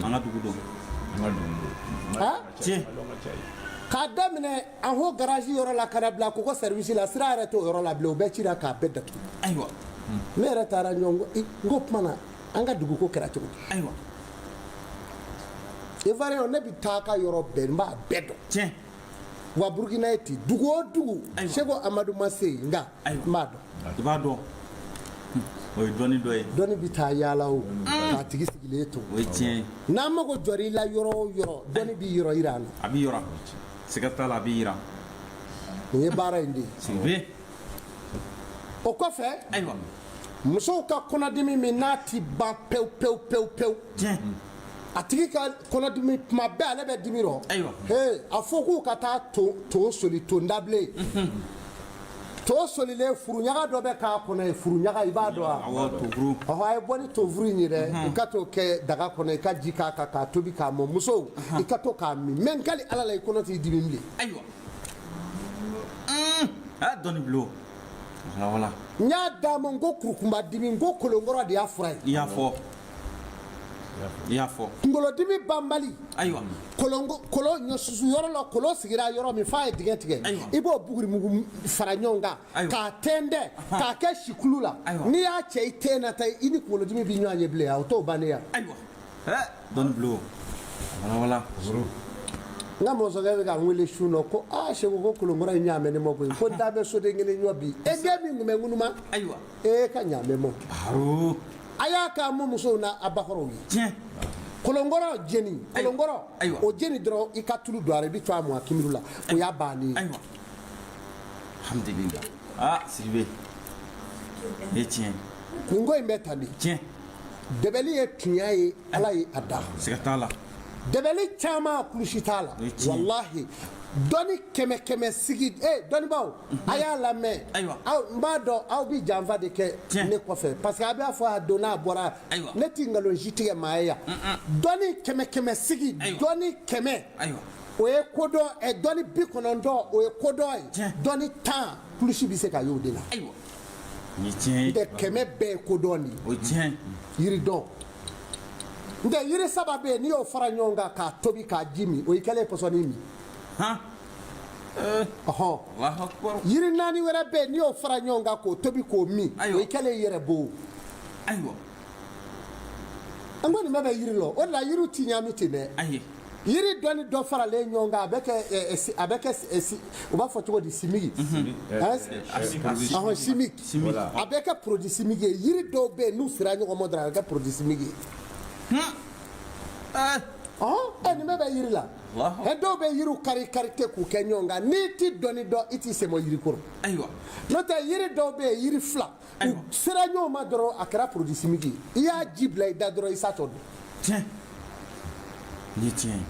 B: an ka dugu don.
C: An ka dugu don.
A: Han?
B: Tiɲɛ.
A: K'a daminɛ an ho garage yɔrɔ la ka na bila koko service la, sira yɛrɛ t'o yɔrɔ la bilen, o bɛɛ cira k'a bɛɛ datugu. Ne yɛrɛ taara ɲɔgɔn ko, n ko tuma na, an ka dugu ko kɛra cogo di? Ivoirien, ne bɛ taa ka yɔrɔ bɛɛ, n b'a bɛɛ dɔn. Wa Burukina ye ten, dugu o dugu, Seko Amadu ma se yen, nka n b'a dɔn.
B: I b'a dɔn, o ye dɔnni dɔ ye.
A: Dɔnni bɛ taa yaala o k'a tigi sigilen to.
B: O ye tiɲɛ ye.
A: N'an mago jɔra i la yɔrɔ o yɔrɔ, dɔnni b'i yɔrɔ yira an na.
B: A b'i yɔrɔ, siga t'a la, a b'i yira.
A: Nin ye baara in de ye.
B: Sidibe.
A: O kɔfɛ, musow ka kɔnɔdimi min n'a ti ban pewu pewu pewu pewu, a tigi ka kɔnɔdimi tuma bɛɛ ale bɛ dimi rɔ. He, a fɔ k'u ka taa to soli, to dabilen, to solilen, furuɲaga dɔ bɛ k'a kɔnɔ ye, furuɲaga, i b'a dɔn wa?
B: Awɔ, tofuru.
A: Ɔhɔ, a ye bɔ ni tofuru in ye dɛ, i ka t'o kɛ daga kɔnɔ, i ka ji k'a kan k'a tobi k'a mɔ. Musow, i ka to k'a min, mɛ n kali Ala la, i kɔnɔ t'i dimi bilen.
B: Ayiwa, a dɔnni bulon, wala wala.
A: N y'a d'a ma, n ko kurukunba dimi, n ko kolonkɔrɔ de y'a fura ye.
B: I y'a fɔ, i y'a fɔ.
A: Kunkolodimi banbali. Kolon kolon ɲɔsusu yɔrɔ la, kolon sigira yɔrɔ min f'a ye dingɛ tigɛ, i b'o bugurimugu fara ɲɔgɔn kan k'a tɛntɛn k'a kɛ sikulu la. N'i y'a cɛ i ten na ta, i ni kunkolodimi bɛ ɲɔgɔn ye bilen, o t'o bannen ya.
B: Ayiwa, dɔnni bulon, wala wala.
A: N ka mɔzɔnkɛ bɛ ka n wele su nɔ ko aa Seko, ko kolonkɔrɔ in ɲaamɛ ne ma koyi, ko da bɛ soden kelen ɲɔ bi e den min tun bɛ ŋunuma. E ka ɲaamɛ mɔ. A y'a k'a mɔ musow n'a a bakɔrɔw ye. Kolonkɔrɔ jeni, kolonkɔrɔ o jeni dɔrɔn, i ka tulu don a la, i bɛ to a mɔ a kinbiri la, o y'a bannen ye.
B: Alhamdulillah, aa Sidibe, e tiɲɛ.
A: Nin ko in bɛ tan de. Dɛbɛli ye tiɲɛ ye, Ala ye a da.
B: Siga t'a la.
A: Dɛbɛli caman kulusi t'a la. Walahi, dɔnni kɛmɛ kɛmɛ sigi e dɔnnibaaw, a y'a lamɛn. Aw, n b'a dɔn aw bɛ janfa de kɛ ne kɔfɛ, parce que a b'a fɔ a donna a bɔra. Ne ti nkalon si tigɛ maa ye yan. Dɔnni kɛmɛ kɛmɛ sigi, dɔnni 100, o ye kodɔn ɛ, dɔnni 90, o ye kodɔn ye, dɔnni 10, kulusi bɛ se ka y'o de la.
B: Nin ye tiɲɛ ye.
A: N tɛ 100 bɛɛ ye kodɔn de ye.
B: O ye tiɲɛ ye.
A: Yiri dɔn n tɛ, yiri saba bɛ yen, n'i y'o fara ɲɔgɔn kan k'a tobi k'a ji min, o y'i kɛlen ye pɔsɔni min. Ɔhɔn, yiri naani wɛrɛ bɛ yen, n'i y'o fara ɲɔgɔn kan k'o tobi k'o min, o y'i kɛlen yɛrɛ bo. An ko nin bɛɛ bɛ yiri la, o de la yiriw ti ɲaami ten dɛ. Yiri dɔ ni dɔ faralen ɲɔgɔn kan, a bɛ kɛ, u b'a fɔ cogo di, chimique, ɔhɔn, chimique, a bɛ kɛ produit chimique ye. Yiri dɔw bɛ yen, n'u sera ɲɔgɔn ma dɔrɔn, a bɛ kɛ produit chimique ye. Ɔhɔn, ɛ, nin bɛɛ bɛ yiri la. Ɛ, dɔw bɛ yiriw kari kari tɛ k'u kɛ ɲɔgɔn kan. N'i ti dɔnni dɔn, i t'i sen bɔ yiri kɔrɔ. N'o tɛ, yiri dɔw bɛ yen, yiri fila, u sera ɲɔgɔn ma dɔrɔn, a kɛra produit chimique ye. I y'a ji bila i da dɔrɔn, i satɔ don.
B: Tiɲɛ, nin ye tiɲɛ ye.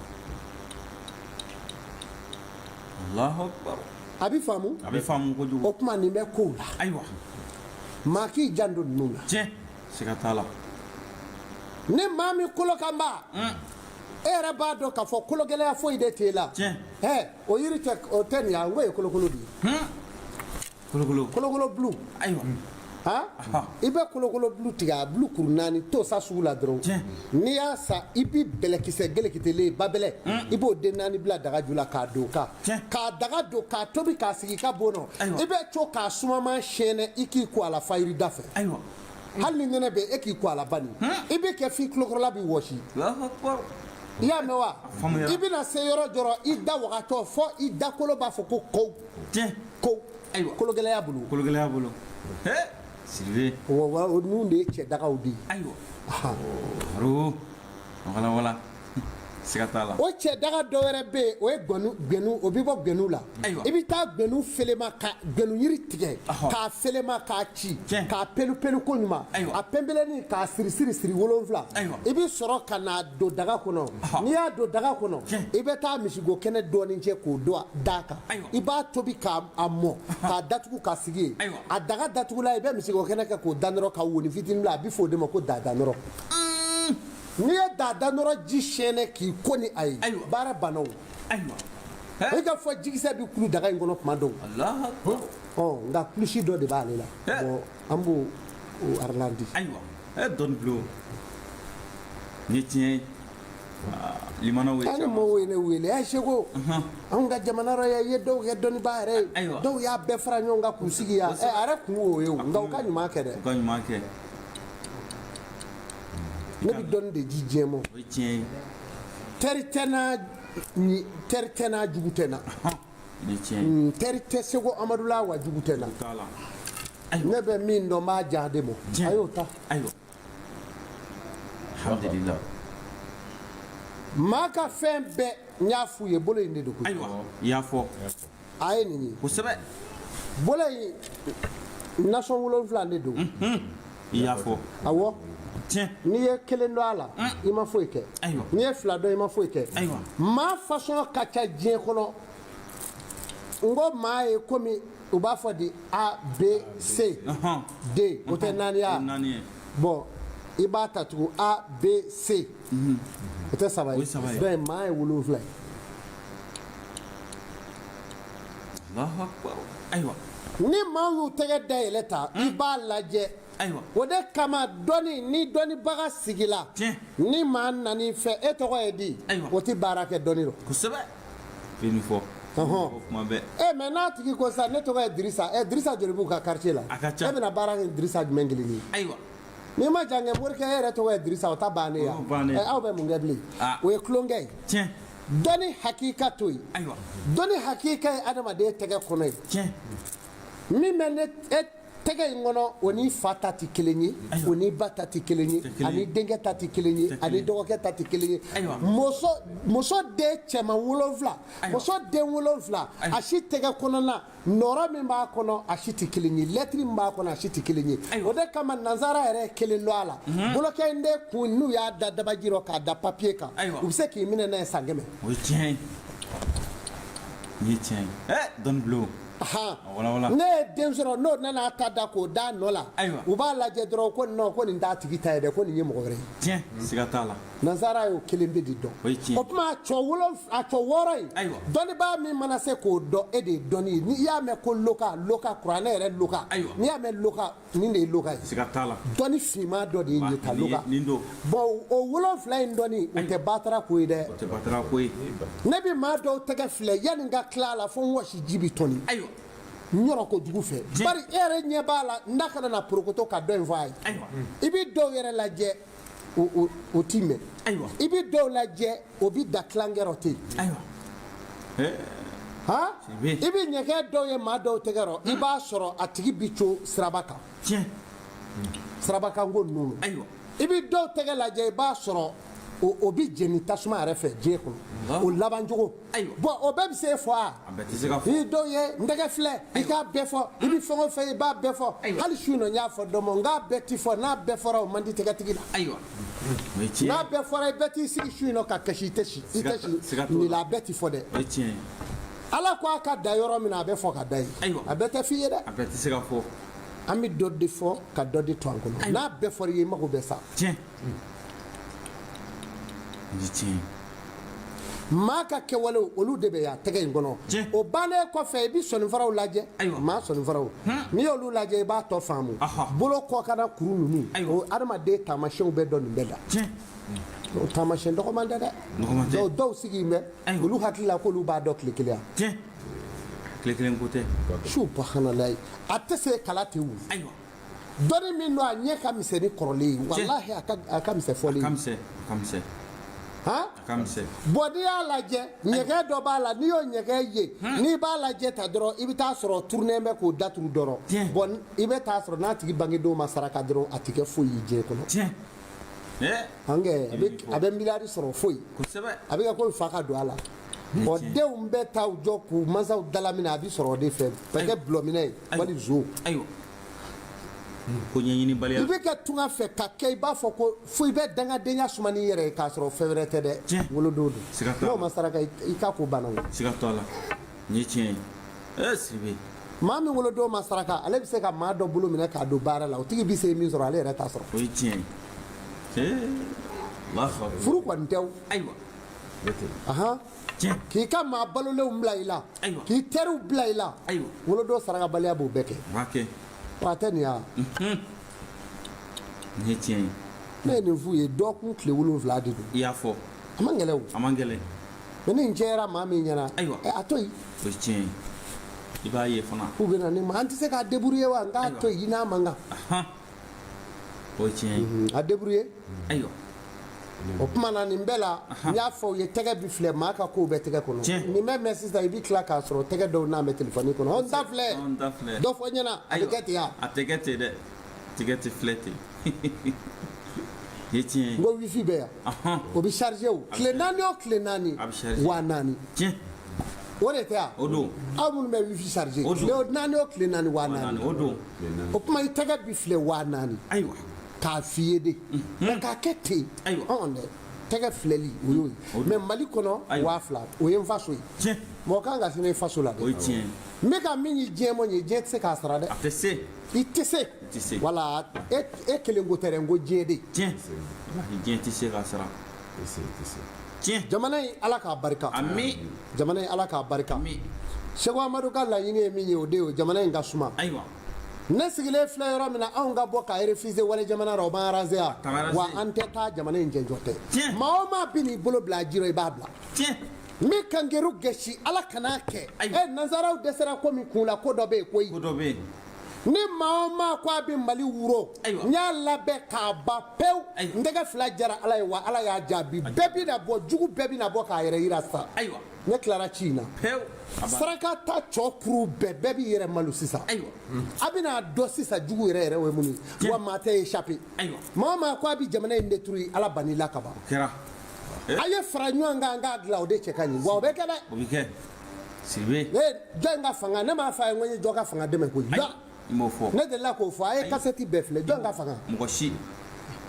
B: Allahu akbar.
A: A bɛ faamu.
B: A bɛ faamu kojugu.
A: O tuma, nin bɛ kow la. Maa k'i janto ninnu na.
B: Tiɲɛ, siga t'a la.
A: Ni maa min kolo kan ba, e yɛrɛ b'a dɔn k'a fɔ kologɛlɛya foyi de t'e la. Ɛ, o yiri tɛ, o tɛ nin ye, n ko ye kolokolo de ye.
B: Kolokolo.
A: Kolokolo bulu. Han i bɛ kolokolo bulu tigɛ a bulu kuru naani t'o san sugu la dɔrɔn n'i y'a san i bɛ bɛlɛkisɛ gelekitelen babɛlɛ i b'o den naani bila daga ju la k'a don kan k'a daga don k'a tobi k'a sigi i ka bon nɔ i bɛ to k'a sumaman sɛɛnɛ i k'i ko a la fayiri da fɛ hali ni nɛnɛ bɛ e k'i ko a la bani i bɛ kɛ f'i tulokɔrɔla bɛ wɔsi i y'a mɛn wa i bɛna se yɔrɔ dɔ i da wagatɔ fɔ i dakolo b'a fɔ ko kow ko kologɛlɛya bolo
B: kologɛlɛya bolo Sidibe
A: wa o ninnu de ye cɛ dagaw de ye
B: ayiwa wala wala siga t'a la
A: o cɛ daga dɔ wɛrɛ bɛ yen o ye gbɛnu o bɛ bɔ gbɛnu la i bɛ taa gbɛnu felema ka gbɛnu yiri tigɛ k'a felema k'a ci k'a pelu pelu ko ɲuman a pɛnpɛlɛnin k'a siri siri siri wolonfila i bɛ sɔrɔ ka n'a don daga kɔnɔ n'i y'a don daga kɔnɔ i bɛ taa misigo kɛnɛ dɔɔnin cɛ k'o don d'a kan i b'a tobi k'a mɔ k'a datugu k'a sigi yen a daga datugula i bɛ misigo kɛnɛ kɛ k'o da nɔrɔ ka wonin fitinin bila a bɛ fɔ o de ma ko dadanɔrɔ n'i ye dadanɔrɔ ji sɛɛnɛ k'i ko ni a ye baara banna o i ka fɔ jikisɛ bɛ kulu daga in kɔnɔ tuma dɔw nka kulusi dɔ de b'ale la bon an b'o aralandi
B: ayiwa dɔnni bulon ni tiɲɛ ye limanaw ye
A: ani mɔgɔw ye ne wele ɛ seko anw ka jamana rɔ yan i ye dɔw kɛ dɔnnibaa yɛrɛ ye dɔw y'a bɛɛ fara ɲɔgɔn kan k'u sigi yan ɛ a yɛrɛ kun y'o ye o nka u ka ɲuman kɛ dɛ
B: u ka ɲuman kɛ
A: ne bɛ dɔnni de di diɲɛ ma
B: o ye tiɲɛ ye
A: teri tɛ n na ni teri tɛ n na jugu tɛ n na
B: ni tiɲɛ ye
A: teri tɛ seko amadu la wa jugu tɛ n na
B: t'a la
A: ne bɛ min dɔn n b'a diya de ma a y'o ta
B: ayiwa alhamdulillah
A: maa ka fɛn bɛɛ n y'a f'u ye bolo in de don koyi
B: ayiwa i y'a fɔ
A: a ye nin ye
B: kosɛbɛ
A: bolo in nasɔn wolonfila de don
B: i y'a fɔ
A: awɔ
B: tiɲɛ
A: n'i ye kelen dɔn a la i ma foyi kɛ
B: Ayiwa.
A: n'i ye fila dɔn i ma foyi kɛ
B: Ayiwa.
A: maa fasɔn ka ca diɲɛ kɔnɔ n ko maa ye komi u b'a fɔ di a b c d o tɛ naani ye wa
B: O ye naani ye.
A: bon i b'a ta tugun a b c o tɛ saba
B: O ye saba
A: ye
B: ye.
A: donc maa ye wolonfila ye
B: Allahu akbar ayiwa
A: ni maa y'u tɛgɛ dayɛlɛ ta i b'a lajɛ
B: ayiwa
A: o de kama dɔnni ni dɔnnibaga sigila
B: Tiɲɛ.
A: ni maa nan'i fɛ e tɔgɔ ye di
B: Ayiwa.
A: o tɛ baara kɛ dɔnni rɔ
B: kosɛbɛ bɛ nin fɔ
A: Ɔhɔn.
B: kuma bɛɛ
A: e mais n'a tigi ko sisan ne tɔgɔ ye Dirisa ɛ Dirisa joli b'u ka quartier la
B: A ka ca.
A: e bɛna baara kɛ Dirisa jumɛn kelen ye
B: ayiwa
A: n'i ma jan kɛ morikɛ e yɛrɛ tɔgɔ ye Dirisa o ta bannen ya
B: O bannen.
A: ɛ aw bɛ mun kɛ bilen
B: Ah.
A: o ye tulonkɛ ye
B: tiɲɛ
A: dɔnni hakika to yen
B: ayiwa
A: dɔnni hakika ye adamaden tɛgɛ kɔnɔ ye
B: tiɲɛ
A: min bɛ ne e tɛgɛ in kɔnɔ o ni fa ta tɛ kelen ye o ni ba ta tɛ kelen ye ani denkɛ ta tɛ kelen ye ani dɔgɔkɛ ta tɛ kelen ye muso muso den cɛman wolonfila muso den wolonfila a si tɛgɛ kɔnɔna nɔrɔ min b'a kɔnɔ a si tɛ kelen ye lɛtiri min b'a kɔnɔ a si tɛ kelen ye o de kama nansara yɛrɛ ye kelen dɔn a la bolokɛ in de kun n'u y'a da dabaji rɔ k'a da papiye kan u bɛ se k'i minɛ n'a ye san kɛmɛ
B: o ye tiɲɛ ye nin ye tiɲɛ ye ɛ dɔnni bulon
A: ne ye den sɔrɔ n'o nana ta da k'o da nɔ la u b'a lajɛ dɔrɔn ko non ko nin t'a tigi ta ye dɛ ko nin ye mɔgɔ wɛrɛ ye
B: tiɲɛ siga t'a la
A: nansara y'o kelen pe de dɔn o tuma a cɔ wɔɔrɔ in dɔnnibaa min mana se k'o dɔn e de ye dɔnni ye n'i y'a mɛn ko loka loka kuranɛ yɛrɛ loka n'i y'a mɛn loka nin de ye loka ye
B: siga t'a la
A: dɔnni finman dɔ de ye nin ta loka bon o wolonfila in dɔnni o tɛ batara ko ye dɛ
B: o tɛ batara ko ye
A: ne bɛ maa dɔw tɛgɛ filɛ yanni n ka tila a la fo n wɔsi ji bɛ tɔni
B: ayiwa
A: n yɔrɔ kojugu fɛ bari e yɛrɛ ɲɛ b'a la n da kana na porokoto ka dɔ in fɔ a ye i bɛ dɔw yɛrɛ lajɛ o ti mɛn i bɛ dɔw lajɛ o bɛ da tilankɛ rɔ ten
B: ayiwa
A: han i bɛ ɲɛkɛ dɔw ye maa dɔw tɛgɛ rɔ i b'a sɔrɔ a tigi bi co siraba kan
B: tiɲɛ
A: sirabakanko ninnu
B: ayiwa
A: i bɛ dɔw tɛgɛ lajɛ i b'a sɔrɔ o bɛ jeni tasuma yɛrɛ fɛ diɲɛ kɔnɔ o laban cogo bon o bɛɛ bɛ se fɔ a
B: a bɛɛ tɛ se ka fɔ
A: i dɔw ye n tɛgɛ filɛ i k'a bɛɛ fɔ i bɛ fɛn o fɛn i b'a bɛɛ fɔ hali su in na n y'a fɔ dɔ ma n k'a bɛɛ ti fɔ n'a bɛɛ fɔra o man di tɛgɛtigi la
B: ayiwa o ye tiɲɛ
A: n'a bɛɛ fɔra i bɛɛ t'i sigi su in na ka kasi i tɛ si i tɛ si nin la a bɛɛ ti fɔ dɛ
B: o ye tiɲɛ ye
A: ala ko a ka da yɔrɔ min na a bɛ fɔ ka da yen
B: ayiwa
A: a bɛɛ tɛ f'i ye dɛ
B: a bɛɛ tɛ se ka fɔ
A: an bɛ dɔ de fɔ ka dɔ de to an kɔnɔ n'a bɛɛ fɔra i ye i mago bɛ sa
B: tiɲɛ o ye tiɲɛ ye.
A: Maa ka kɛwalew, olu de bɛ yan tɛgɛ in kɔnɔ. O bannen kɔfɛ, i bɛ sɔninfaraw lajɛ. Maa sɔninfaraw, n'i y'olu lajɛ, i b'a tɔ faamu. Bolo kɔkanna kuru ninnu, o adamaden taamasiyɛnw bɛ dɔn nin bɛɛ la. O taamasiyɛn dɔgɔman tɛ dɛ. Dɔw sigi bɛ, olu hakili la k'olu b'a dɔn tile kelen.
B: Tile kelen ko tɛ.
A: Subahanallahi, a tɛ se kala tɛ wu. Dɔnni min don, a ɲɛ ka misɛn ni kɔrɔlen ye. Walahi, a ka misɛn fɔlen.
B: A ka misɛn, a ka misɛn.
A: Han,
B: a ka misɛn.
A: Bon, n'i y'a lajɛ, ɲɛgɛn dɔ b'a la. N'i y'o ɲɛgɛn ye, n'i b'a lajɛ ta dɔrɔn, i bɛ taa sɔrɔ tourner bɛ k'o datugu dɔrɔn. Bon, i bɛ taa sɔrɔ n'a tigi bangedon ma saraka dɔrɔn, a tɛ kɛ foyi ye diɲɛ kɔnɔ. An kɛ a bɛ miliyari sɔrɔ, foyi. A bɛ kɛ komi fa ka don a la. Ɔ, denw bɛ taa u jɔ k'u mansaw dalaminɛ, a bɛ sɔrɔ o de fɛ, bɛ kɛ dɔlɔminna ye wali zo.
B: Ayiwa, ko ɲɛɲinibaliya.
A: I bɛ kɛ tunga fɛ ka kɛ i b'a fɔ ko fo i bɛ dangadenya suma n'i yɛrɛ ye, k'a sɔrɔ fɛn wɛrɛ tɛ dɛ, wolodon don. N'o ma saraka, i ka ko banna o.
B: Siga t'a la, nin ye tiɲɛ ye. Ee Sidibe!
A: Maa min wolodon ma saraka, ale bɛ se ka maa dɔ bolo minɛ k'a don baara la, o tigi bɛ se min sɔrɔ, ale yɛrɛ t'a sɔrɔ.
B: O ye tiɲɛ ye. Ee, Alahu akibaru!
A: Furu kɔni tɛ o.
B: Ayiwa.
A: Ahan, k'i ka maa balolenw bila i la, k'i teriw bila i la, wolodon sarakabaliya b'o bɛɛ kɛ.
B: O b'a kɛ.
A: Wa a tɛ nin ya.
B: Nin ye tiɲɛ ye.
A: Ne ye nin f'u ye, dɔgɔkun tile 7 de don.
B: I y'a fɔ.
A: A man gɛlɛn o.
B: A man gɛlɛn.
A: Mais ni nin cɛyara maa min ɲɛna, a to yen.
B: O ye tiɲɛ ye. I b'a ye fana.
A: K'u bɛ na ne ma, an tɛ se k'a débrouiller wa? N k'a to yen, i n'a man kan.
B: O ye tiɲɛ ye.
A: A débrouiller.
B: Ayiwa.
A: O tuma na, nin bɛɛ la, n y'a fɔ u ye, tɛgɛ bi filɛ, maa ka kow bɛ tɛgɛ kɔnɔ. Nin bɛ mɛn sisan, i bɛ tila k'a sɔrɔ tɛgɛ dɔw n'a bɛ telefɔni kɔnɔ. Ɔ, n ta filɛ, dɔ fɔ n ɲɛna, a bɛ kɛ ten wa?
B: A tɛ kɛ ten dɛ, tɛgɛ tɛ filɛ ten. Ye tiɲɛ ye.
A: N ko wifi bɛ yan, o bɛ charger o tile 4 o tile 4, 4000. O de tɛ yan?
B: O don.
A: Aw minnu bɛ wifi charger, tile 4 o tile 4, 4000.
B: O don.
A: O tuma, i tɛgɛ bi filɛ, 4000.
B: Ayiwa.
A: K'a f'i ye de, mais k'a kɛ ten dɛ, tɛgɛ filɛli, o y'o ye. Mais Mali kɔnɔ, 2000, o ye n faso ye. Mɔgɔ kan ka sini faso la dɛ.
B: O ye tiɲɛ ye.
A: N bɛ ka min ye diɲɛ mɔ ye, diɲɛ tɛ se k'a sara dɛ.
B: A tɛ se.
A: I tɛ se.
B: I tɛ se.
A: Wala e kelen ko tɛ dɛ, n ko diɲɛ de.
B: Tiɲɛ, diɲɛ tɛ se k'a sara. Tiɲɛ.
A: Jamana in, Ala k'a barika.
B: Ami.
A: Jamana in, Ala k'a barika. Seko Amadu ka laɲini ye min ye, o de ye jamana in ka suma.
B: Ayiwa.
A: Ne sigilen filɛ yɔrɔ min na, anw ka bɔ ka refuser wale jamana la, o b'an arranger yan wa? An tɛ taa, jamana in jɛnjɔ tɛ. Maa o maa bi n'i bolo bila a ji rɔ, i b'a bila. N bɛ kangeru gɛsi, Ala kan'a kɛ. Ɛ, nanzaraw dɛsɛra ko min kun la, ko dɔ bɛ yen koyi.
B: Ko dɔ bɛ yen.
A: Ni maa o maa ko a bɛ Mali wuro, n y'a labɛn k'a ban pewu. N tɛgɛ fila jara Ala ye wa Ala y'a jaabi. Bɛɛ bɛna bɔ, jugu bɛɛ bɛna bɔ k'a yɛrɛ yira sisan. Ne tilara ci in na. Saraka ta cɔ kuru bɛɛ, bɛɛ b'i yɛrɛ malo sisan. A bɛna dɔn sisan jugu yɛrɛ yɛrɛ o ye mun ye wa. Maa tɛ échapper. Maa o maa ko a bɛ jamana in détruire, Ala bann'i la ka ban. A ye fara ɲɔgɔn kan, an k'a dilan, o de cɛ ka ɲi wa o bɛ kɛ dɛ.
B: O bɛ kɛ, Sidibe.
A: Ne jɔn ka fanga? Ne m'a fɔ a ye n ko n ye jɔ ka fanga dɛmɛ koyi.
B: I m'o fɔ.
A: Ne delila k'o fɔ a ye, kasɛti bɛɛ filɛ. Jɔn ka fanga?
B: Mɔgɔ si.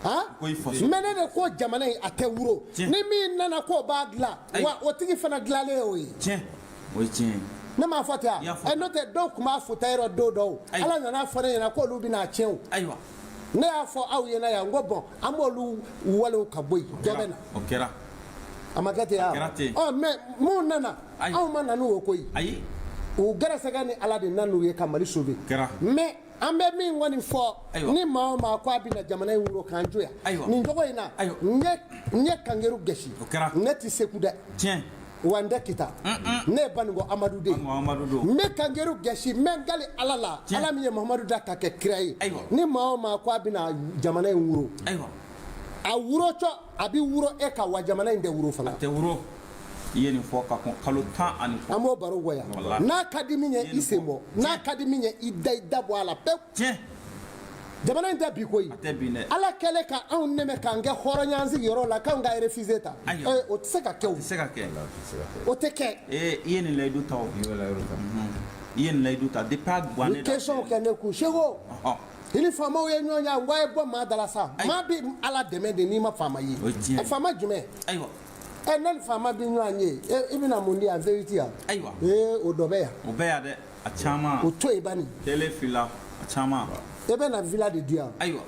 A: Han,
B: Ko i faso.
A: Mais ne de ko jamana in a tɛ wuro. Ni min nana k'o b'a dilan wa, o tigi fana dilanlen y'o ye.
B: Tiɲɛ, o ye tiɲɛ ye.
A: Ne m'a fɔ ten wa? Ɛ, n'o tɛ, dɔw tun b'a fɔ ta yɔrɔ don dɔw. Ala nana fɔ ne ɲɛna k'olu bɛna tiɲɛ o. Ne y'a fɔ aw ɲɛna yan, n ko bon, an b'olu walew ka bɔ yen, dɔ bɛ na.
B: O kɛra.
A: A ma kɛ ten wa?
B: Kɛra ten.
A: Ɔ, mais mun nana? Anw ma na n'o koyi.
B: Ayi.
A: U gɛrɛsɛgɛ ni Ala de nana n'u ye ka Mali sauver.
B: Kɛra.
A: Mais an bɛ min kɔni fɔ, ni maa o maa ko a bɛna jamana in wuro k'an jo yan nin cogo in na, n ye kangeru gɛsi.
B: O kɛra.
A: Ne tɛ Segu dɛ.
B: Tiɲɛ.
A: Wa n tɛ Kita. Ne ye Baninko Amadu de ye. N bɛ kangeru gɛsi, n bɛ n kali Ala la, Ala min ye Muhamadu da ka kɛ kira ye. Ni maa o maa ko a bɛna jamana in wuro, a wurotɔ, a bɛ wuro e ka wa, jamana in tɛ wuro fana.
B: A tɛ wuro. I ye nin fɔ ka kɔn kalo 10 ani kɔ.
A: An b'o baro bɔ yan. N'a ka di min ye, i sen bɔ. N'a ka di min ye, i da, i da bɔ a la pewu. Jamana in tɛ bi koyi.
B: A tɛ bin dɛ.
A: Ala kɛlen ka anw nɛmɛ k'an kɛ hɔrɔnya an sigiyɔrɔ la, k'anw ka refuser ta, o tɛ se ka kɛ o.
B: O tɛ se ka kɛ.
A: O tɛ kɛ.
B: Ee, i ye nin layidu ta o. I ye nin layidu ta depuis a guwannen.
A: Ni question kɛ ne kun, Seko. I ni faamaw ye ɲɔgɔn ye, n ko a ye bɔ maa da la sa. Maa bɛ Ala dɛmɛ de n'i ma faama ye.
B: O ye tiɲɛ ye.
A: Faama jumɛn?
B: Ayiwa.
A: Ɛ, ne ni faama bɛ ɲɔgɔn ye, i bɛna mun di yan, V8 yan?
B: Ayiwa.
A: Ee, o dɔ bɛ yan.
B: O bɛ yan dɛ, a caman.
A: O to yen bani.
B: Télé fila, a caman.
A: E bɛ na villa de di yan.
B: Ayiwa.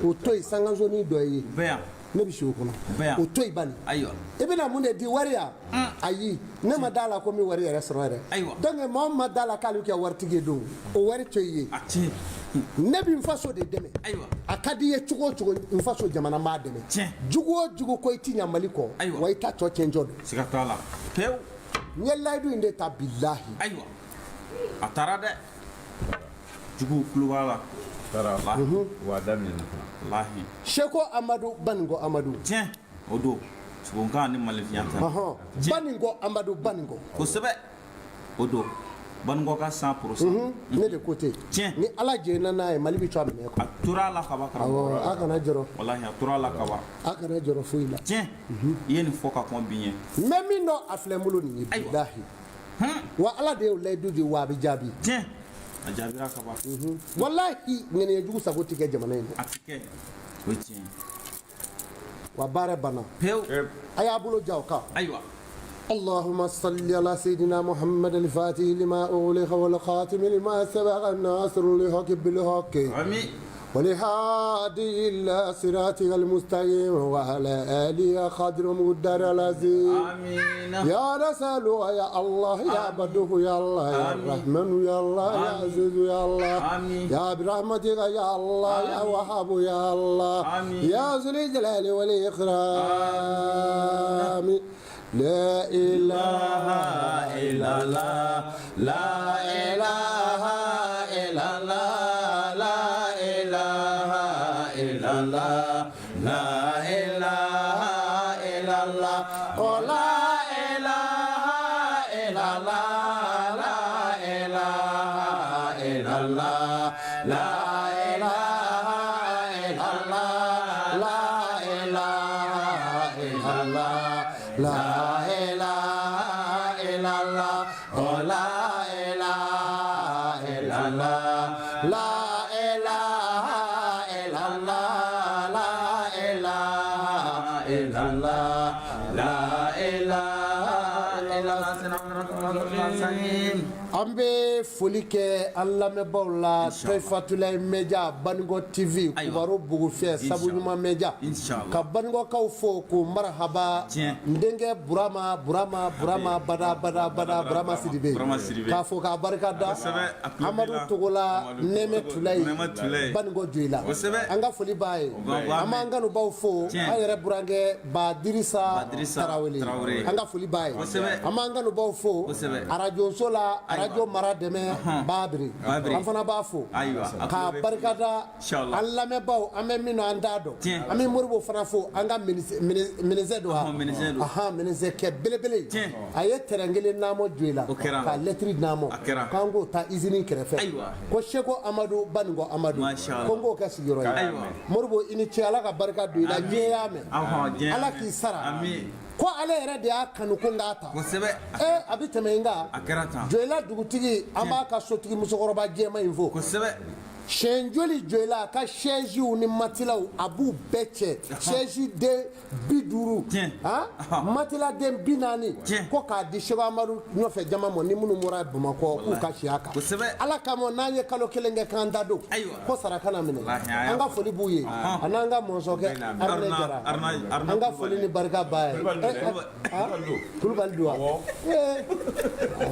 A: O to yen, sangasonin dɔ ye.
B: O bɛ yan.
A: Ne bɛ si o kɔnɔ, o to yen bani. I bɛna mun de di? Wari ya? Ayi, ne ma da la ko n bɛ wari yɛrɛ sɔrɔ yɛrɛ. Donc maa min ma da la k'ale bɛ kɛ waritigi ye don, o wari to i ye. Ne bɛ n faso de dɛmɛ. A ka di i ye cogo o cogo, n faso jamana n b'a dɛmɛ. Jugu o jugu ko i ti ɲa Mali kɔ, wa i ta tɔ tiɲɛjɔ don.
B: Siga t'a la pewu.
A: N ye layidu in de ta, bilahi.
B: Ayiwa, a taara dɛ, juguw tulo b'a la.
C: Taara wa daminɛ.
B: Walahi.
A: Seko Amadu Baninko Amadu.
B: Tiɲɛ o don, sogonkan ni malifiya ta.
A: Baninko Amadu Baninko.
B: Kosɛbɛ, o don, Banikɔ ka 100%.
A: Ne de ko ten.
B: Tiɲɛ.
A: Ni Ala jɛnna n'a ye, Mali bɛ to a minɛ kɔnɔ.
B: A tora a la kaban, karamɔgɔ.
A: Awɔ, a kana jɔrɔ.
B: Walahi, a tora a la kaban.
A: A kana jɔrɔ foyi la.
B: Tiɲɛ, i ye nin fɔ ka kɔn bi ɲɛ.
A: N bɛ min dɔn, a filɛ n bolo nin ye, bilahi. Wa Ala de y'o layidu di, wa a bɛ jaabi.
B: Tiɲɛ, a jaabira kaban.
A: Walahi, ŋaniya jugu sago tɛ kɛ jamana in na.
B: A tɛ kɛ, o ye tiɲɛ.
A: Wa baara banna.
B: Pewu.
A: A y'a bolo ja o kan.
B: Ayiwa.
A: اللهم صل على سيدنا محمد الفاتح لما أغلق والخاتم لما سبق الناصر للحق بالحق.
B: آمين.
A: والهادي إلى صراطك المستقيم وعلى آله قدر مقدار العظيم.
B: آمين.
A: يا رسول يا الله، يا بدو يا الله، يا الرحمن يا الله، يا عزيز يا الله.
B: آمين.
A: يا برحمتك يا الله، يا وهاب يا الله.
B: آمين.
A: يا ذو الجلال والإكرام. لا إله
B: إلا الله، لا إله إلا الله، لا إله إلا الله، لا إله إلا الله،
A: لا إله إلا الله، لا إله إلا الله، لا إله إلا الله، لا إله إلا الله، لا إله إلا الله، لا إله إلا الله، لا إله إلا الله، لا إله إلا الله،
B: لا إله إلا الله.
A: An bɛ foli kɛ an lamɛnbaaw la, Toyifatulayi Media, Banikɔ TV, Kibaru Bugufiyɛ, Sabu Ɲuman Media, ka Banikɔkaw fo k'u marahaba. N denkɛ Burama, Burama, Burama, bada bada bada, Burama Sidibe, k'a fɔ k'a barika da. Amadu Togola, Nɛmɛ Tulayi, Banikɔ Joyila, an ka foli b'a ye. An b'an kanubaw fo, an yɛrɛ burankɛ Badirisa Tarawele, an ka foli b'a ye. An b'an kanubaw fo arajoso la, arajo mara dɛmɛ Babiri, an fana b'a fo k'a barikada. An lamɛnbaaw, an bɛ min na, an t'a dɔn. An bɛ Moribo fana fo, an ka ministre don wa, ministre kɛ belebele. A ye terrain kelen naamɔ Joyila ka lɛtiri naamɔ k'an k'o ta usine kɛrɛfɛ, ko Seko Amadu Banikɔ Amadu, ko n k'o kɛ sigiyɔrɔ ye. Moribo, i ni ce, Ala ka barika don i la, diɲɛ y'a mɛn, Ala k'i sara. Ko ale yɛrɛ de y'a kanu ko n k'a ta. A bɛ tɛmɛ n kan. Joyila dugutigi, an b'a ka sotigi musokɔrɔba jɛman in fo. Siɲɛ joli Joyila a ka chaise ni matilaw, a b'u bɛɛ cɛ, chaise den 50, matelas den 40, ko k'a di Seko Amadu ɲɔfɛ jama ma, ni minnu bɔra Bamakɔ k'u ka si a kan. Ala kama, n'an ye kalo kelen kɛ k'an da don, ko sara kana minɛ. An ka foli b'u ye, a n'an ka mɔnsɔnkɛ Aruna Jara, an ka foli ni barika b'a ye. Kulubali don wa?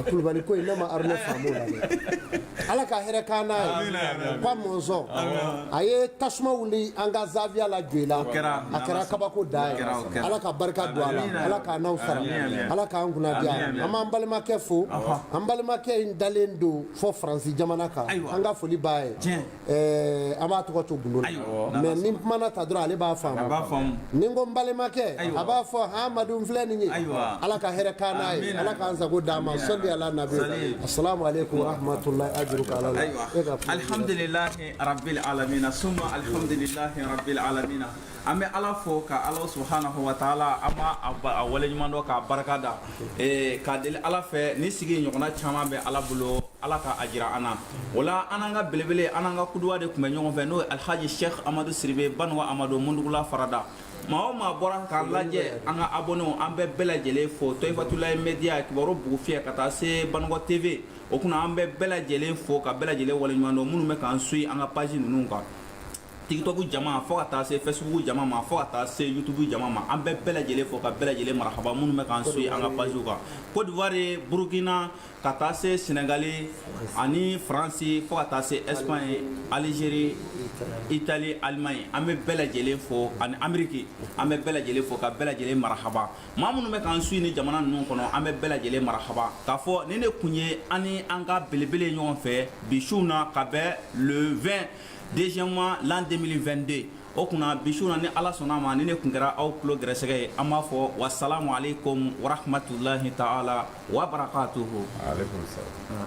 A: Kulubali ko in, ne ma Aruna faamu o la dɛ. Ala ka hɛrɛ k'an n'a ye. Ka mɔnsɔn, a ye tasuma wuli an ka zaviya la Joyila, a kɛra kabako da ye. Ala ka barika don a la, Ala k'a n'aw sara, Ala k'an kunna diya. An b'an balimakɛ fo, an balimakɛ in dalen don fɔ Faransi jamana kan, an ka foli b'a ye. An b'a tɔgɔ to gundo la, mais ni n kumana ta dɔrɔn, ale b'a faamu. Ni n ko n balimakɛ, a b'a fɔ Amadu n filɛ nin ye. Ala ka hɛrɛ k'an n'a ye, Ala k'an sago d'a ma. Sɔli ala nabi. Asalamu aleykum wa rahmatulahi ajuruka ala la.
B: Alhamdulilahi rabbil alamina, summa alhamdulilahi rabbil alamina. An bɛ Ala fo ka Ala subhanahu wa taala, an b'a a waleɲuman dɔn k'a barika da, k'a deli Ala fɛ ni sigi ɲɔgɔnna caman bɛ Ala bolo, Ala ka a jira an na. O la, an n'an ka belebele, an n'an ka kuduwa de tun bɛ ɲɔgɔn fɛ, n'o ye Alhaji Sheikh Amadu Sidibe Banuwa Amadu Mundugula Farada. Maa o maa bɔra k'an lajɛ, an ka abonnéw, an bɛ bɛɛ lajɛlen fo. Toyifatulayi Media, Kibaru Bugufiyɛ, ka taa se Banikɔ TV o kunna, an bɛ bɛɛ lajɛlen fo ka bɛɛ lajɛlen waleɲuman dɔn, minnu bɛ k'an suit an ka page ninnu kan. TikTok jama, fo ka taa se Facebook jama ma, fo ka taa se YouTube jama ma, an bɛ bɛɛ lajɛlen fo ka bɛɛ lajɛlen marahaba. Minnu bɛ k'an suit an ka page kan, Côte d'Ivoire, Burkina, ka taa se Sénégal ani France, fo ka taa se Espagne, Algérie, Italie, Allemagne, an bɛ bɛɛ lajɛlen fo, ani Amérique, an bɛ bɛɛ lajɛlen fo ka bɛɛ lajɛlen marahaba. Maa minnu bɛ k'an suit ni jamana ninnu kɔnɔ, an bɛ bɛɛ lajɛlen marahaba k'a fɔ nin de kun ye an ni an ka belebele ɲɔgɔn fɛ bi su na, ka bɛn le 20 deuxième mois l'an 2022. O kunna bi su na, ni Ala sɔnna a ma, ni ne kun kɛra aw tulo gɛrɛsɛgɛ ye, an b'a fɔ wasalamu aleykum warahmatulahi taala wa barakatuhu.
C: Aleykum salam.